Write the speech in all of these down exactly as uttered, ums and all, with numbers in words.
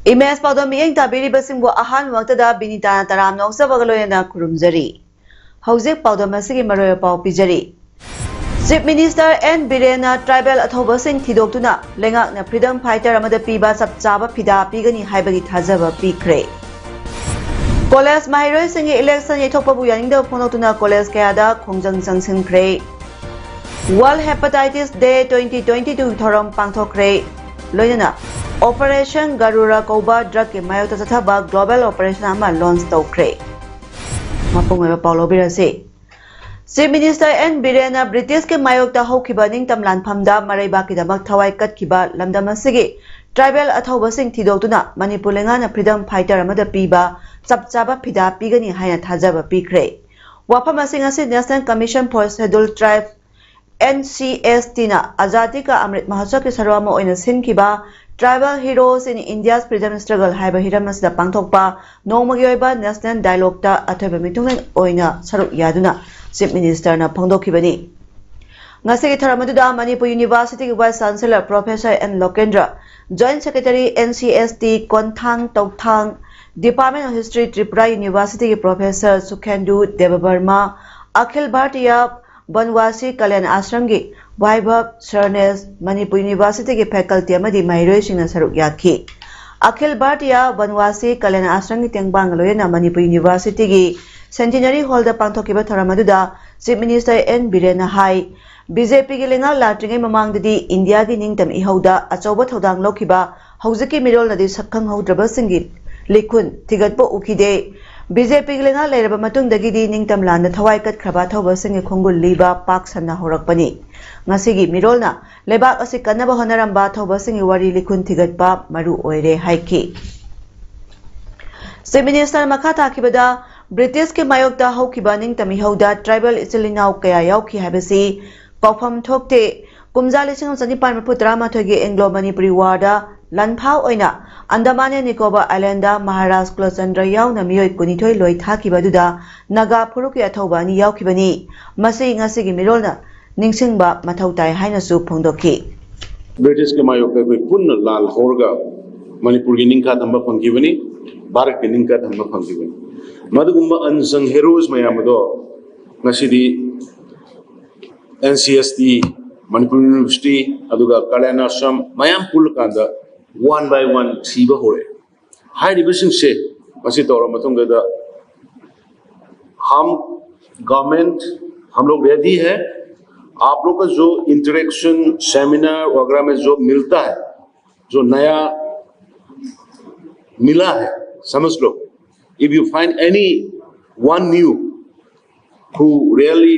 Image ꯄꯥꯎꯗꯝ ꯃꯤꯠꯌꯦꯡ ꯇꯥꯕꯤꯔꯤꯕꯁꯤꯡꯕꯨ ꯑꯍꯥꯟꯕꯃꯛꯇꯗ ꯕꯤꯅꯤꯇꯥꯅ ꯇꯔꯥꯝꯅ ꯑꯣꯛꯆꯕꯒ ꯂꯣꯏꯅꯅ ꯈꯨꯔꯨꯝꯖꯔꯤ꯫ ꯍꯧꯖꯤꯛ ꯄꯥꯎꯗꯝ ꯑꯁꯤꯒꯤ ꯃꯔꯣꯏ ꯄꯥꯎ ꯄꯤꯖꯔꯤ꯫ Chief Minister ꯑꯦꯟ ꯕꯤꯔꯦꯟꯅ tribal ꯑꯊꯧꯕꯁꯤꯡ ꯊꯤꯗꯣꯛꯇꯨꯅ ꯂꯩꯉꯥꯛꯅ freedom fighter ꯑꯃꯗ ꯄꯤꯕ ꯆꯞ ꯆꯥꯕ ꯐꯤꯗꯥ ꯄꯤꯒꯅꯤ ꯍꯥꯏꯕꯒꯤ ꯊꯥꯖꯕ ꯄꯤꯈ꯭ꯔꯦ꯫ ꯀꯣꯂꯦꯖ ꯃꯍꯩꯔꯣꯏꯁꯤꯡꯒꯤ election ꯌꯩꯊꯣꯛꯄꯕꯨ ꯌꯥꯅꯤꯡꯗꯕ ꯐꯣꯡꯗꯣꯛꯇꯨꯅ ꯀꯣꯂꯦꯖ ꯀꯌꯥꯗ ꯈꯣꯡꯖꯪ ꯆꯪꯁꯤꯟꯈ꯭ꯔꯦ꯫ World Hepatitis Day twenty twenty-two ꯊꯧꯔꯝ ꯄꯥꯡꯊꯣꯛꯈ꯭ꯔꯦ꯫ ꯂꯣꯏꯅꯅ Operation Garuda ꯀꯧꯕ drugꯀꯤ ꯃꯥꯌꯣꯛꯇ ꯆꯠꯊꯕ global operation ꯑꯃ launch ꯇꯧꯈ꯭ꯔꯦ꯫ ꯃꯄꯨꯡ ꯑꯣꯏꯕ ꯄꯥꯎ ꯂꯧꯕꯤꯔꯁꯤ꯫ Chief Minister ꯑꯦꯟ ꯕꯤꯔꯦꯟꯅ Britishꯀꯤ ꯃꯥꯌꯣꯛꯇ ꯍꯧꯈꯤꯕ ꯅꯤꯡꯇꯝ ꯂꯥꯟꯐꯝꯗ ꯃꯔꯩꯕꯥꯛꯀꯤꯗꯃꯛ ꯊꯋꯥꯏ ꯀꯠꯈꯤꯕ ꯂꯝꯗꯝ ꯑꯁꯤꯒꯤ tribal ꯑꯊꯧꯕꯁꯤꯡ ꯊꯤꯗꯣꯛꯇꯨꯅ ꯃꯅꯤꯄꯨꯔ ꯂꯩꯉꯥꯛꯅ freedom fighter ꯑꯃꯗ ꯄꯤꯕ ꯆꯞ ꯆꯥꯕ ꯐꯤꯗꯥ ꯄꯤꯒꯅꯤ ꯍꯥꯏꯅ ꯊꯥꯖꯕ ꯄꯤꯈ꯭ꯔꯦ꯫ ꯋꯥꯐꯝ ꯑꯁꯤ ꯉꯁꯤ National Commission for Scheduled Tribe, NCSTꯅ Azadi Ka Amrit Mahotsavꯀꯤ ꯁꯔꯨꯛ ꯑꯃ ꯑꯣꯏꯅ ꯁꯤꯟꯈꯤꯕ Tribal Heroes in India's Freedom Struggle ꯍꯥꯏꯕ ꯍꯤꯔꯝ ꯑꯁꯤꯗ ꯄꯥꯡꯊꯣꯛꯄ ꯅꯣꯡꯃꯒꯤ ꯑꯣꯏꯕ National Dialogueꯇ ꯑꯊꯣꯏꯕ ꯃꯤꯊꯨꯡꯂꯦꯟ ꯑꯣꯏꯅ ꯁꯔꯨꯛ ꯌꯥꯗꯨꯅ Chief Ministerꯅ ꯐꯣꯡꯗꯣꯛꯈꯤꯕꯅꯤ꯫ ꯉꯁꯤꯒꯤ ꯊꯧꯔꯝ ꯑꯗꯨꯗ ꯃꯅꯤꯄꯨꯔ Universityꯒꯤ Vice Chancellor Professor N Lokendra, Joint Secretary NCST Konthang Touthang, Department of History Tripura Universityꯒꯤ Professor ꯁꯨꯈꯦꯟꯗꯨ ꯗꯦꯕꯕꯔꯃꯥ, ꯑꯈꯤꯜ ꯚꯥꯔꯇꯤꯌꯥ ꯕꯟꯋꯥꯁꯤ ꯀꯂꯌꯥꯟ ꯑꯥꯁ꯭ꯔꯝꯒꯤ ꯚꯥꯏꯚꯕ ꯁꯔꯅꯦꯁ, ꯃꯅꯤꯄꯨꯔ Universityꯒꯤ faculty ꯑꯃꯗꯤ ꯃꯍꯩꯔꯣꯏꯁꯤꯡꯅ ꯁꯔꯨꯛ ꯌꯥꯈꯤ꯫ ꯑꯈꯤꯜ ꯚꯥꯔꯇꯤꯌꯥ ꯕꯟꯋꯥꯁꯤ ꯀꯂꯌꯥꯟ ꯑꯥꯁ꯭ꯔꯝꯒꯤ ꯇꯦꯡꯕꯥꯡꯒ ꯂꯣꯏꯅꯅ ꯃꯅꯤꯄꯨꯔ Universityꯒꯤ Centenary Hallꯗ ꯄꯥꯡꯊꯣꯛꯈꯤꯕ ꯊꯧꯔꯝ ꯑꯗꯨꯗ Chief Minister ꯑꯦꯟ ꯕꯤꯔꯦꯟꯅ ꯍꯥꯏ, BJPꯒꯤ ꯂꯩꯉꯥꯛ ꯂꯥꯛꯇ꯭ꯔꯤꯉꯩ ꯃꯃꯥꯡꯗꯗꯤ ꯏꯟꯗꯤꯌꯥꯒꯤ ꯅꯤꯡꯇꯝ ꯏꯍꯧꯗ ꯑꯆꯧꯕ ꯊꯧꯗꯥꯡ ꯂꯧꯈꯤꯕ ꯍꯧꯖꯤꯛꯀꯤ ꯃꯤꯔꯣꯜꯅꯗꯤ ꯁꯛꯈꯪꯍꯧꯗ꯭ꯔꯕꯁꯤꯡꯒꯤ ꯂꯤꯈꯨꯟ ꯊꯤꯒꯠꯄ ꯎꯈꯤꯗꯦ꯫ ꯕꯤ ꯖꯦ ꯄꯤꯒꯤ ꯂꯩꯉꯥꯛ ꯂꯩꯔꯕ ꯃꯇꯨꯡꯗꯒꯤꯗꯤ ꯅꯤꯡꯇꯝ ꯂꯥꯟꯗ ꯊꯋꯥꯏ ꯀꯠꯈ꯭ꯔꯕ ꯑꯊꯧꯕꯁꯤꯡꯒꯤ ꯈꯣꯡꯒꯨꯜ ꯂꯤꯕ ꯄꯥꯛ ꯁꯟꯅ ꯍꯧꯔꯛꯄꯅꯤ꯫ ꯉꯁꯤꯒꯤ ꯃꯤꯔꯣꯜꯅ ꯂꯩꯕꯥꯛ ꯑꯁꯤ ꯀꯟꯅꯕ ꯍꯣꯠꯅꯔꯝꯕ ꯑꯊꯧꯕꯁꯤꯡꯒꯤ ꯋꯥꯔꯤ ꯂꯤꯈꯨꯟ ꯊꯤꯒꯠꯄ ꯃꯔꯨ ꯑꯣꯏꯔꯦ ꯍꯥꯏꯈꯤ꯫ ꯆꯤꯐ ꯃꯤꯅꯤꯁꯇꯔ ꯃꯈꯥ ꯇꯥꯈꯤꯕꯗ ꯕ꯭ꯔꯤꯇꯤꯁꯀꯤ ꯃꯥꯌꯣꯛꯇ ꯍꯧꯈꯤꯕ ꯅꯤꯡꯇꯝ ꯏꯍꯧꯗ ꯇ꯭ꯔꯥꯏꯕꯦꯜ ꯏꯆꯤꯜ ꯏꯅꯥꯎ ꯀꯌꯥ ꯌꯥꯎꯈꯤ ꯍꯥꯏꯕꯁꯤ ꯀꯥꯎꯐꯝ ꯊꯣꯛꯇꯦ꯫ ꯀꯨꯝꯖꯥ ꯂꯤꯁꯤꯡ ꯑꯃ ꯆꯅꯤꯄꯥꯟ ꯃꯔꯤꯐꯨ ꯇꯔꯥꯃꯥꯊꯣꯏꯒꯤ ꯑꯦꯡꯒ꯭ꯂꯣ ꯃꯅꯤꯄꯨꯔꯤ ꯋꯥꯔꯗ ꯂꯥꯟꯐꯥ ꯑꯣꯏꯅ ꯑꯟꯗꯃꯥꯟ ꯑꯦꯟ ꯅꯤꯀꯣꯕꯥꯔ ꯑꯥꯏꯂꯦꯟꯗ ꯃꯍꯥꯔꯥꯖ ꯀꯨꯂꯆꯟꯗ꯭ꯔ ꯌꯥꯎꯅ ꯃꯤꯑꯣꯏ ꯀꯨꯟꯅꯤꯊꯣꯏ ꯂꯣꯏ ꯊꯥꯈꯤꯕ ꯑꯗꯨꯗ ꯅꯥꯒꯥ ꯐꯨꯔꯨꯞꯀꯤ ꯑꯊꯧꯕ ꯑꯅꯤ ꯌꯥꯎꯈꯤꯕꯅꯤ꯫ ꯃꯁꯤ ꯉꯁꯤꯒꯤ ꯃꯤꯔꯣꯜꯅ ꯅꯤꯡꯁꯤꯡꯕ ꯃꯊꯧ ꯇꯥꯏ ꯍꯥꯏꯅꯁꯨ ꯐꯣꯡꯗꯣꯛꯈꯤ꯫ ꯕ꯭ꯔꯤꯇꯤꯁꯀꯤ ꯃꯥꯌꯣꯛꯇ ꯑꯩꯈꯣꯏ ꯄꯨꯟꯅ ꯂꯥꯜ ꯍꯧꯔꯒ ꯃꯅꯤꯄꯨꯔꯒꯤ ꯅꯤꯡꯈꯥ ꯊꯝꯕ ꯐꯪꯈꯤꯕꯅꯤ, ꯚꯥꯔꯠꯀꯤ ꯅꯤꯡꯈꯥ ꯊꯝꯕ ꯐꯪꯈꯤꯕꯅꯤ꯫ ꯃꯗꯨꯒꯨꯝꯕ unsung heroes ꯃꯌꯥꯝ ꯑꯗꯣ ꯉꯁꯤꯗꯤ N C S T, Manipur university, ꯑꯗꯨꯒ ꯀꯂꯌꯥꯟ ꯑꯥꯁ꯭ꯔꯝ ꯃꯌꯥꯝ ꯄꯨꯜꯂꯀꯥꯟꯗ one by one ꯊꯤꯕ ꯍꯧꯔꯛꯑꯦ꯫ ꯍꯥꯏꯔꯤꯕꯁꯤꯡꯁꯦ ꯃꯁꯤ ꯇꯧꯔ ꯃꯇꯨꯡꯗ हम गवर्नमेंट हम लोग रेडी है। आप लोग का जो इंटरेक्शन सेमिनार वगैरह में जो मिलता है, जो नया मिला है, समझ लो, if you find any one new who really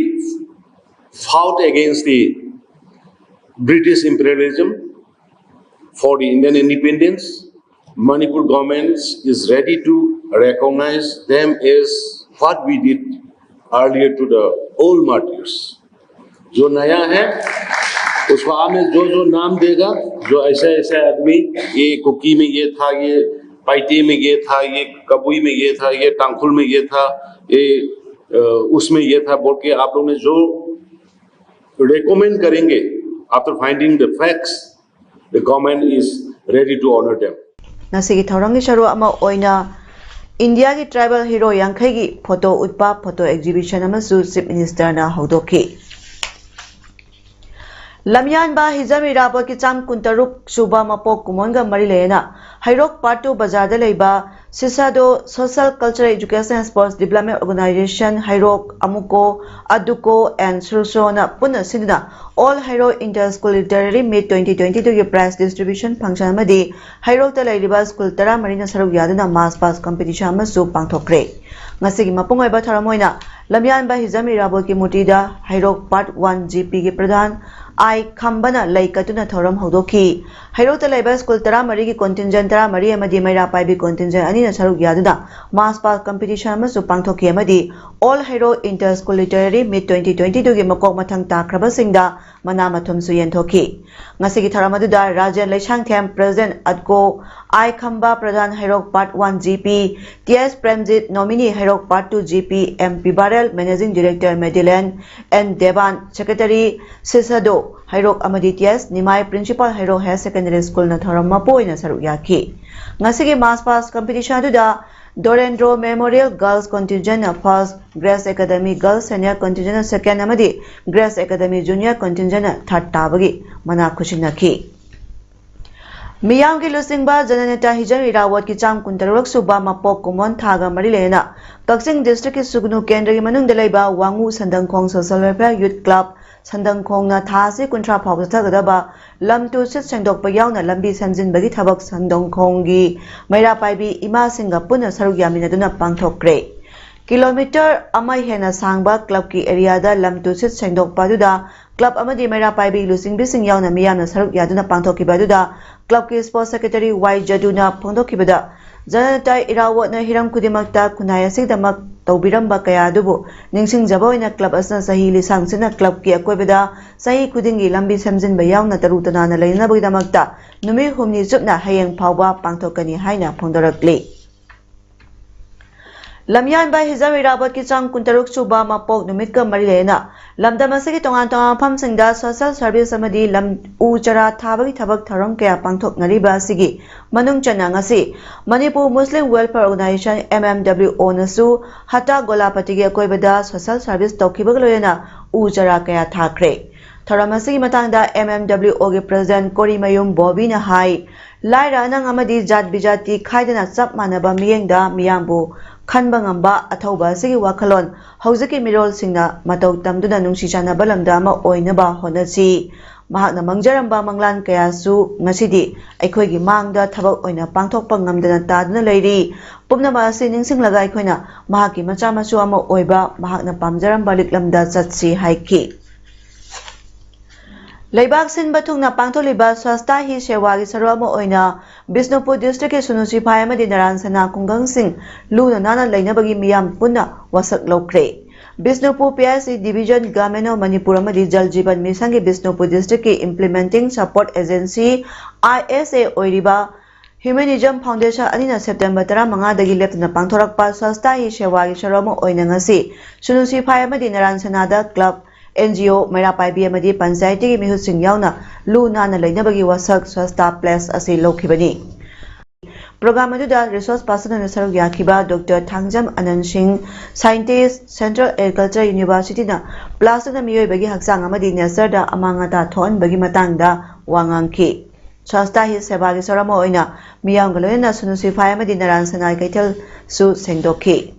fought against the British imperialism for the Indian independence, Manipur government is ready to recognize them as what we did earlier to the old martyrs. जो नया है उसको आपने जो जो नाम देगा, जो ऐसा ऐसा आदमी, ये कुकी में ये था, ये पाइटे में ये था, ये कबुई में ये था, ये टांगखुल में ये था, ये उसमें ये था बोल के आप लोग ने जो रिकमेंड करेंगे, after finding the facts, the government is ready to honor them. ꯉꯁꯤꯒꯤ ꯊꯧꯔꯝꯒꯤ ꯁꯔꯨꯛ ꯑꯃ ꯑꯣꯏꯅ ꯏꯟꯗꯤꯌꯥꯒꯤ ꯇ꯭ꯔꯥꯏꯕꯦꯜ ꯍꯤꯔꯣ ꯌꯥꯡꯈꯩꯒꯤ ꯐꯣꯇꯣ ꯎꯠꯄ ꯐꯣꯇꯣ ꯑꯦꯛꯖꯤꯕꯤꯁꯟ ꯑꯃꯁꯨ ꯆꯤꯐ ꯃꯤꯅꯤꯁꯇꯔꯅ ꯍꯧꯗꯣꯛꯈꯤ꯫ ꯂꯝꯌꯥꯟꯕ ꯍꯤꯖꯝ ꯏꯔꯥꯕꯣꯠꯀꯤ ꯆꯥꯝ ꯀꯨꯟꯇꯔꯨꯛ ꯁꯨꯕ ꯃꯄꯣꯛ ꯀꯨꯝꯑꯣꯟꯒ ꯃꯔꯤ ꯂꯩꯅꯅ ꯍꯩꯔꯣꯛ ꯄꯥꯔꯠ ꯇꯨ ꯕꯖꯥꯔꯗ ꯂꯩꯕ ꯁꯤꯁꯥꯗꯣ Social Cultural Education Sports Development Organization ꯍꯩꯔꯣꯛ, ꯑꯃꯨꯀꯣ, ꯑꯗꯨꯀꯣ and ꯁꯨꯔꯁꯣꯅ ꯄꯨꯟꯅ ꯁꯤꯟꯗꯨꯅ All Hairok Inter School Literary Meet twenty twenty two ꯒꯤ prize distribution function ꯑꯃꯗꯤ ꯍꯩꯔꯣꯛꯇ ꯂꯩꯔꯤꯕ ꯁ꯭ꯀꯨꯜ ꯇꯔꯥꯃꯔꯤꯅ ꯁꯔꯨꯛ ꯌꯥꯗꯨꯅ mass pass competition ꯑꯃꯁꯨ ꯄꯥꯡꯊꯣꯛꯈ꯭ꯔꯦ꯫ ꯉꯁꯤꯒꯤ ꯃꯄꯨꯡ ꯑꯣꯏꯕ ꯊꯧꯔꯝ ꯑꯣꯏꯅ ꯂꯝꯌꯥꯟꯕ ꯍꯤꯖꯝ ꯏꯔꯥꯕꯣꯠꯀꯤ ꯃꯨꯔꯇꯤꯗ ꯍꯩꯔꯣꯛ ꯄꯥꯔꯠ ꯋꯥꯟ ꯖꯤ ꯄꯤꯒꯤ ꯄ꯭ꯔꯙꯥꯟ ꯑꯥꯏ ꯈꯝꯕꯅ ꯂꯩ ꯀꯠꯇꯨꯅ ꯊꯧꯔꯝ ꯍꯧꯗꯣꯛꯈꯤ꯫ ꯍꯩꯔꯣꯛꯇ ꯂꯩꯕ ꯁ꯭ꯀꯨꯜ ꯇꯔꯥꯃꯔꯤꯒꯤ contingent ꯇꯔꯥꯃꯔꯤ ꯑꯃꯗꯤ ꯃꯩꯔꯥ ꯄꯥꯏꯕꯤ contingent ꯑꯅꯤꯅ ꯁꯔꯨꯛ ꯌꯥꯗꯨꯅ mass pass competition ꯑꯃꯁꯨ ꯄꯥꯡꯊꯣꯛꯈꯤ ꯑꯃꯗꯤ All Hairok Inter School Literary Meet twenty twenty two ꯒꯤ ꯃꯀꯣꯛ ꯃꯊꯪ ꯇꯥꯈ꯭ꯔꯕꯁꯤꯡꯗ ꯃꯅꯥ ꯃꯊꯨꯝꯁꯨ ꯌꯦꯟꯊꯣꯛꯈꯤ꯫ ꯉꯁꯤꯒꯤ ꯊꯧꯔꯝ ꯑꯗꯨꯗ ꯔꯥꯖꯦꯟ ꯂꯩꯁꯥꯡꯊꯦꯝ, President ꯑꯠꯀꯣ, ꯑꯥꯏ Khamba, Pradhan Heirok part one G P, T S Premjit, Nominee Heirok part two G P, M P Barel, Managing Director ꯃꯦꯗꯤꯂꯦꯟ, ꯑꯦꯟ ꯗꯦꯕꯥꯟ, Secretary ꯁꯤꯁꯗꯣ ꯍꯩꯔꯣꯛ ꯑꯃꯗꯤ T S Nimai, Principal Heirok Higher Secondary School ꯅ ꯊꯧꯔꯝ ꯃꯄꯨ ꯑꯣꯏꯅ ꯁꯔꯨꯛ ꯌꯥꯈꯤ꯫ ꯉꯁꯤꯒꯤ mass pass competition ꯑꯗꯨꯗ ꯗꯣꯔꯦꯟꯗ꯭ꯔꯣ Memorial Girls Contingent ꯅ first, Grace Academy Girls Senior Contingent ꯅ second ꯑꯃꯗꯤ Grace Academy Junior Contingent ꯅ third ꯇꯥꯕꯒꯤ ꯃꯅꯥ ꯈꯨꯠꯁꯤꯟꯅꯈꯤ꯫ ꯃꯤꯌꯥꯝꯒꯤ ꯂꯨꯆꯤꯡꯕ ꯖꯅꯅꯦꯇꯥ ꯍꯤꯖꯝ ꯏꯔꯥꯕꯣꯠꯀꯤ ꯆꯥꯝ ꯀꯨꯟꯇꯔꯨꯛ ꯁꯨꯕ ꯃꯄꯣꯛ ꯀꯨꯝꯑꯣꯟ ꯊꯥꯒ ꯃꯔꯤ ꯂꯩꯅꯅ ꯀꯛꯆꯤꯡ district ꯀꯤ ꯁꯨꯒꯅꯨ ꯀꯦꯟꯗ꯭ꯔꯒꯤ ꯃꯅꯨꯡꯗ ꯂꯩꯕ ꯋꯥꯉꯨ ꯁꯟꯗꯪꯈꯣꯡ Social Welfare Youth Club ꯁꯟꯗꯪꯈꯣꯡꯅ ꯊꯥ ꯑꯁꯤ ꯀꯨꯟꯊ꯭ꯔꯥ ꯐꯥꯎꯕ ꯆꯠꯊꯒꯗꯕ ꯂꯝ ꯇꯨ ꯁꯤꯠ ꯁꯦꯡꯗꯣꯛꯄ ꯌꯥꯎꯅ ꯂꯝꯕꯤ ꯁꯦꯝꯖꯤꯟꯕꯒꯤ ꯊꯕꯛ ꯁꯟꯗꯪꯈꯣꯡꯒꯤ ꯃꯩꯔꯥ ꯄꯥꯏꯕꯤ ꯏꯃꯥꯁꯤꯡꯒ ꯄꯨꯟꯅ ꯁꯔꯨꯛ ꯌꯥꯃꯤꯟꯅꯗꯨꯅ ꯄꯥꯡꯊꯣꯛꯈ꯭ꯔꯦ꯫ ꯀꯤꯂꯣꯃꯤꯇꯔ ꯑꯃ ꯍꯦꯟꯅ ꯁꯥꯡꯕ club ꯀꯤ area ꯗ ꯂꯝ ꯇꯨ ꯁꯤꯠ ꯁꯦꯡꯗꯣꯛꯄ ꯑꯗꯨꯗ club ꯑꯃꯗꯤ ꯃꯩꯔꯥ ꯄꯥꯏꯕꯤ ꯂꯨꯆꯤꯡꯕꯤꯁꯤꯡ ꯌꯥꯎꯅ ꯃꯤꯌꯥꯝꯅ ꯁꯔꯨꯛ ꯌꯥꯗꯨꯅ ꯄꯥꯡꯊꯣꯛꯈꯤꯕ ꯑꯗꯨꯗ club ꯀꯤ sports secretary ꯋꯥꯏ ꯖꯗꯨꯅ ꯐꯣꯡꯗꯣꯛꯈꯤꯕꯗ, ꯖꯅꯅꯦꯇꯥ ꯏꯔꯥꯕꯣꯠꯅ ꯍꯤꯔꯝ ꯈꯨꯗꯤꯡꯃꯛꯇ ꯈꯨꯟꯅꯥꯏ ꯑꯁꯤꯒꯤꯗꯃꯛ ꯇꯧꯕꯤꯔꯝꯕ ꯀꯌꯥ ꯑꯗꯨꯕꯨ ꯅꯤꯡꯁꯤꯡꯖꯕ ꯑꯣꯏꯅ club ꯑꯁꯤꯅ ꯆꯍꯤ ꯂꯤꯁꯥꯡ ꯁꯤꯠꯅ club ꯀꯤ ꯑꯀꯣꯏꯕꯗ ꯆꯍꯤ ꯈꯨꯗꯤꯡꯒꯤ ꯂꯝꯕꯤ ꯁꯦꯝꯖꯤꯟꯕ ꯌꯥꯎꯅ ꯇꯔꯨ ꯇꯅꯥꯟꯅ ꯂꯩꯅꯅꯕꯒꯤꯗꯃꯛꯇ ꯅꯨꯃꯤꯠ ꯍꯨꯝꯅꯤ ꯆꯨꯞꯅ ꯍꯌꯦꯡ ꯐꯥꯎꯕ ꯄꯥꯡꯊꯣꯛꯀꯅꯤ ꯍꯥꯏꯅ ꯐꯣꯡꯗꯣꯔꯛꯂꯤ꯫ ꯂꯝꯌꯥꯟꯕ ꯍꯤꯖꯝ ꯏꯔꯥꯕꯣꯠꯀꯤ ꯆꯥꯝ ꯀꯨꯟꯇꯔꯨꯛ ꯁꯨꯕ ꯃꯄꯣꯛ ꯅꯨꯃꯤꯠꯀ ꯃꯔꯤ ꯂꯩꯅꯅ ꯂꯝꯗꯝ ꯑꯁꯤꯒꯤ ꯇꯣꯉꯥꯟ ꯇꯣꯉꯥꯟꯕ ꯃꯐꯝꯁꯤꯡꯗ social service ꯑꯃꯗꯤ ꯂꯝ ꯎ ꯆꯥꯔꯥ ꯊꯥꯕꯒꯤ ꯊꯕꯛ ꯊꯧꯔꯝ ꯀꯌꯥ ꯄꯥꯡꯊꯣꯛꯅꯔꯤꯕ ꯑꯁꯤꯒꯤ ꯃꯅꯨꯡ ꯆꯟꯅ ꯉꯁꯤ Manipur Muslim Welfare Organisation, M M W O ꯅꯁꯨ ꯍꯇꯥ ꯒꯣꯂꯥꯄꯇꯤꯒꯤ ꯑꯀꯣꯏꯕꯗ social service ꯇꯧꯈꯤꯕꯒ ꯂꯣꯏꯅꯅ ꯎ ꯆꯥꯔꯥ ꯀꯌꯥ ꯊꯥꯈ꯭ꯔꯦ꯫ ꯊꯧꯔꯝ ꯑꯁꯤꯒꯤ ꯃꯇꯥꯡꯗ M M W O ꯒꯤ President ꯀꯣꯔꯤꯃꯌꯨꯝ ꯕꯣꯕꯤꯅ ꯍꯥꯏ, ꯂꯥꯏꯔ ꯑꯅꯪ ꯑꯃꯗꯤ ꯖꯥꯠ ꯕꯤꯖꯥꯇꯤ ꯈꯥꯏꯗꯅ ꯆꯞ ꯃꯥꯟꯅꯕ ꯃꯤꯠꯌꯦꯡꯗ ꯃꯤꯌꯥꯝꯕꯨ ꯈꯟꯕ ꯉꯝꯕ ꯑꯊꯧꯕ ꯑꯁꯤꯒꯤ ꯋꯥꯈꯜꯂꯣꯟ ꯍꯧꯖꯤꯛꯀꯤ ꯃꯤꯔꯣꯜꯁꯤꯡꯅ ꯃꯇꯧ ꯇꯝꯗꯨꯅ ꯅꯨꯡꯁꯤ ꯆꯥꯟꯅꯕ ꯂꯝꯗ ꯑꯃ ꯑꯣꯏꯅꯕ ꯍꯣꯠꯅꯁꯤ꯫ ꯃꯍꯥꯛꯅ ꯃꯪꯖꯔꯝꯕ ꯃꯪꯂꯥꯟ ꯀꯌꯥꯁꯨ ꯉꯁꯤꯗꯤ ꯑꯩꯈꯣꯏꯒꯤ ꯃꯥꯡꯗ ꯊꯕꯛ ꯑꯣꯏꯅ ꯄꯥꯡꯊꯣꯛꯄ ꯉꯝꯗꯅ ꯇꯥꯗꯨꯅ ꯂꯩꯔꯤ꯫ ꯄꯨꯝꯅꯃꯛ ꯑꯁꯤ ꯅꯤꯡꯁꯤꯡꯂꯒ ꯑꯩꯈꯣꯏꯅ ꯃꯍꯥꯛꯀꯤ ꯃꯆꯥ ꯃꯁꯨ ꯑꯃ ꯑꯣꯏꯕ, ꯃꯍꯥꯛꯅ ꯄꯥꯝꯖꯔꯝꯕ ꯂꯤꯛꯂꯝꯗ ꯆꯠꯁꯤ ꯍꯥꯏꯈꯤ꯫ ꯂꯩꯕꯥꯛ ꯁꯤꯟꯕ ꯊꯨꯡꯅ ꯄꯥꯡꯊꯣꯛꯂꯤꯕ ꯁ꯭ꯋꯥꯁꯇꯥ ꯍꯤ ꯁꯦꯋꯥꯒꯤ ꯁꯔꯨꯛ ꯑꯃ ꯑꯣꯏꯅ ꯕꯤꯁꯅꯨꯄꯨꯔ district ꯀꯤ ꯁꯨꯅꯨ ꯁꯤꯐꯥꯏ ꯑꯃꯗꯤ ꯅꯔꯥꯟ ꯁꯅꯥ ꯈꯨꯡꯒꯪꯁꯤꯡ ꯂꯨꯅ ꯅꯥꯟꯅ ꯂꯩꯅꯕꯒꯤ ꯃꯤꯌꯥꯝ ꯄꯨꯟꯅ ꯋꯥꯁꯛ ꯂꯧꯈ꯭ꯔꯦ꯫ Bishnupur P I C division, Government of Manipur ꯑꯃꯗꯤ ꯖꯜ ꯖꯤꯕꯟ ꯃꯤꯁꯟꯒꯤ ꯕꯤꯁꯅꯨꯄꯨꯔ district ꯀꯤ implementing support agency, I S A ꯑꯣꯏꯔꯤꯕ Humanism Foundation ꯑꯅꯤꯅ September ꯇꯔꯥꯃꯉꯥꯗꯒꯤ ꯂꯦꯞꯇꯅ ꯄꯥꯡꯊꯣꯔꯛꯄ ꯁ꯭ꯋꯥꯁꯇꯥ ꯍꯤ ꯁꯦꯋꯥꯒꯤ ꯁꯔꯨꯛ ꯑꯃ ꯑꯣꯏꯅ ꯉꯁꯤ ꯁꯨꯅꯨ ꯁꯤꯐꯥꯏ ꯑꯃꯗꯤ ꯅꯔꯥꯟ ꯁꯅꯥꯗ club, N G O, ꯃꯩꯔꯥ ꯄꯥꯏꯕꯤ ꯑꯃꯗꯤ ꯄꯟꯆꯥꯌꯇꯤꯒꯤ ꯃꯤꯍꯨꯠꯁꯤꯡ ꯌꯥꯎꯅ ꯂꯨ ꯅꯥꯟꯅ ꯂꯩꯅꯕꯒꯤ ꯋꯥꯁꯛ ꯁ꯭ꯋꯥꯁꯇꯥ ꯄ꯭ꯂꯁ ꯑꯁꯤ ꯂꯧꯈꯤꯕꯅꯤ꯫ Program ꯑꯗꯨꯗ resource person ꯑꯣꯏꯅ ꯁꯔꯨꯛ ꯌꯥꯈꯤꯕ Doctor ꯊꯥꯡꯖꯝ ꯑꯅꯟ ꯁꯤꯡ, scientist, Central Agriculture University ꯅ plastic ꯅ ꯃꯤꯑꯣꯏꯕꯒꯤ ꯍꯛꯆꯥꯡ ꯑꯃꯗꯤ nature ꯗ ꯑꯃꯥꯡ ꯑꯇꯥ ꯊꯣꯛꯍꯟꯕꯒꯤ ꯃꯇꯥꯡꯗ ꯋꯥ ꯉꯥꯡꯈꯤ꯫ ꯁ꯭ꯋꯥꯁꯇꯥ ꯍꯤ ꯁꯦꯕꯥꯒꯤ ꯁꯔꯨꯛ ꯑꯃ ꯑꯣꯏꯅ ꯃꯤꯌꯥꯝꯒ ꯂꯣꯏꯅꯅ ꯁꯨꯅꯨ ꯁꯤꯐꯥꯏ ꯑꯃꯗꯤ ꯅꯔꯥꯟ ꯁꯅꯥ ꯀꯩꯊꯦꯜꯁꯨ ꯁꯦꯡꯗꯣꯛꯈꯤ꯫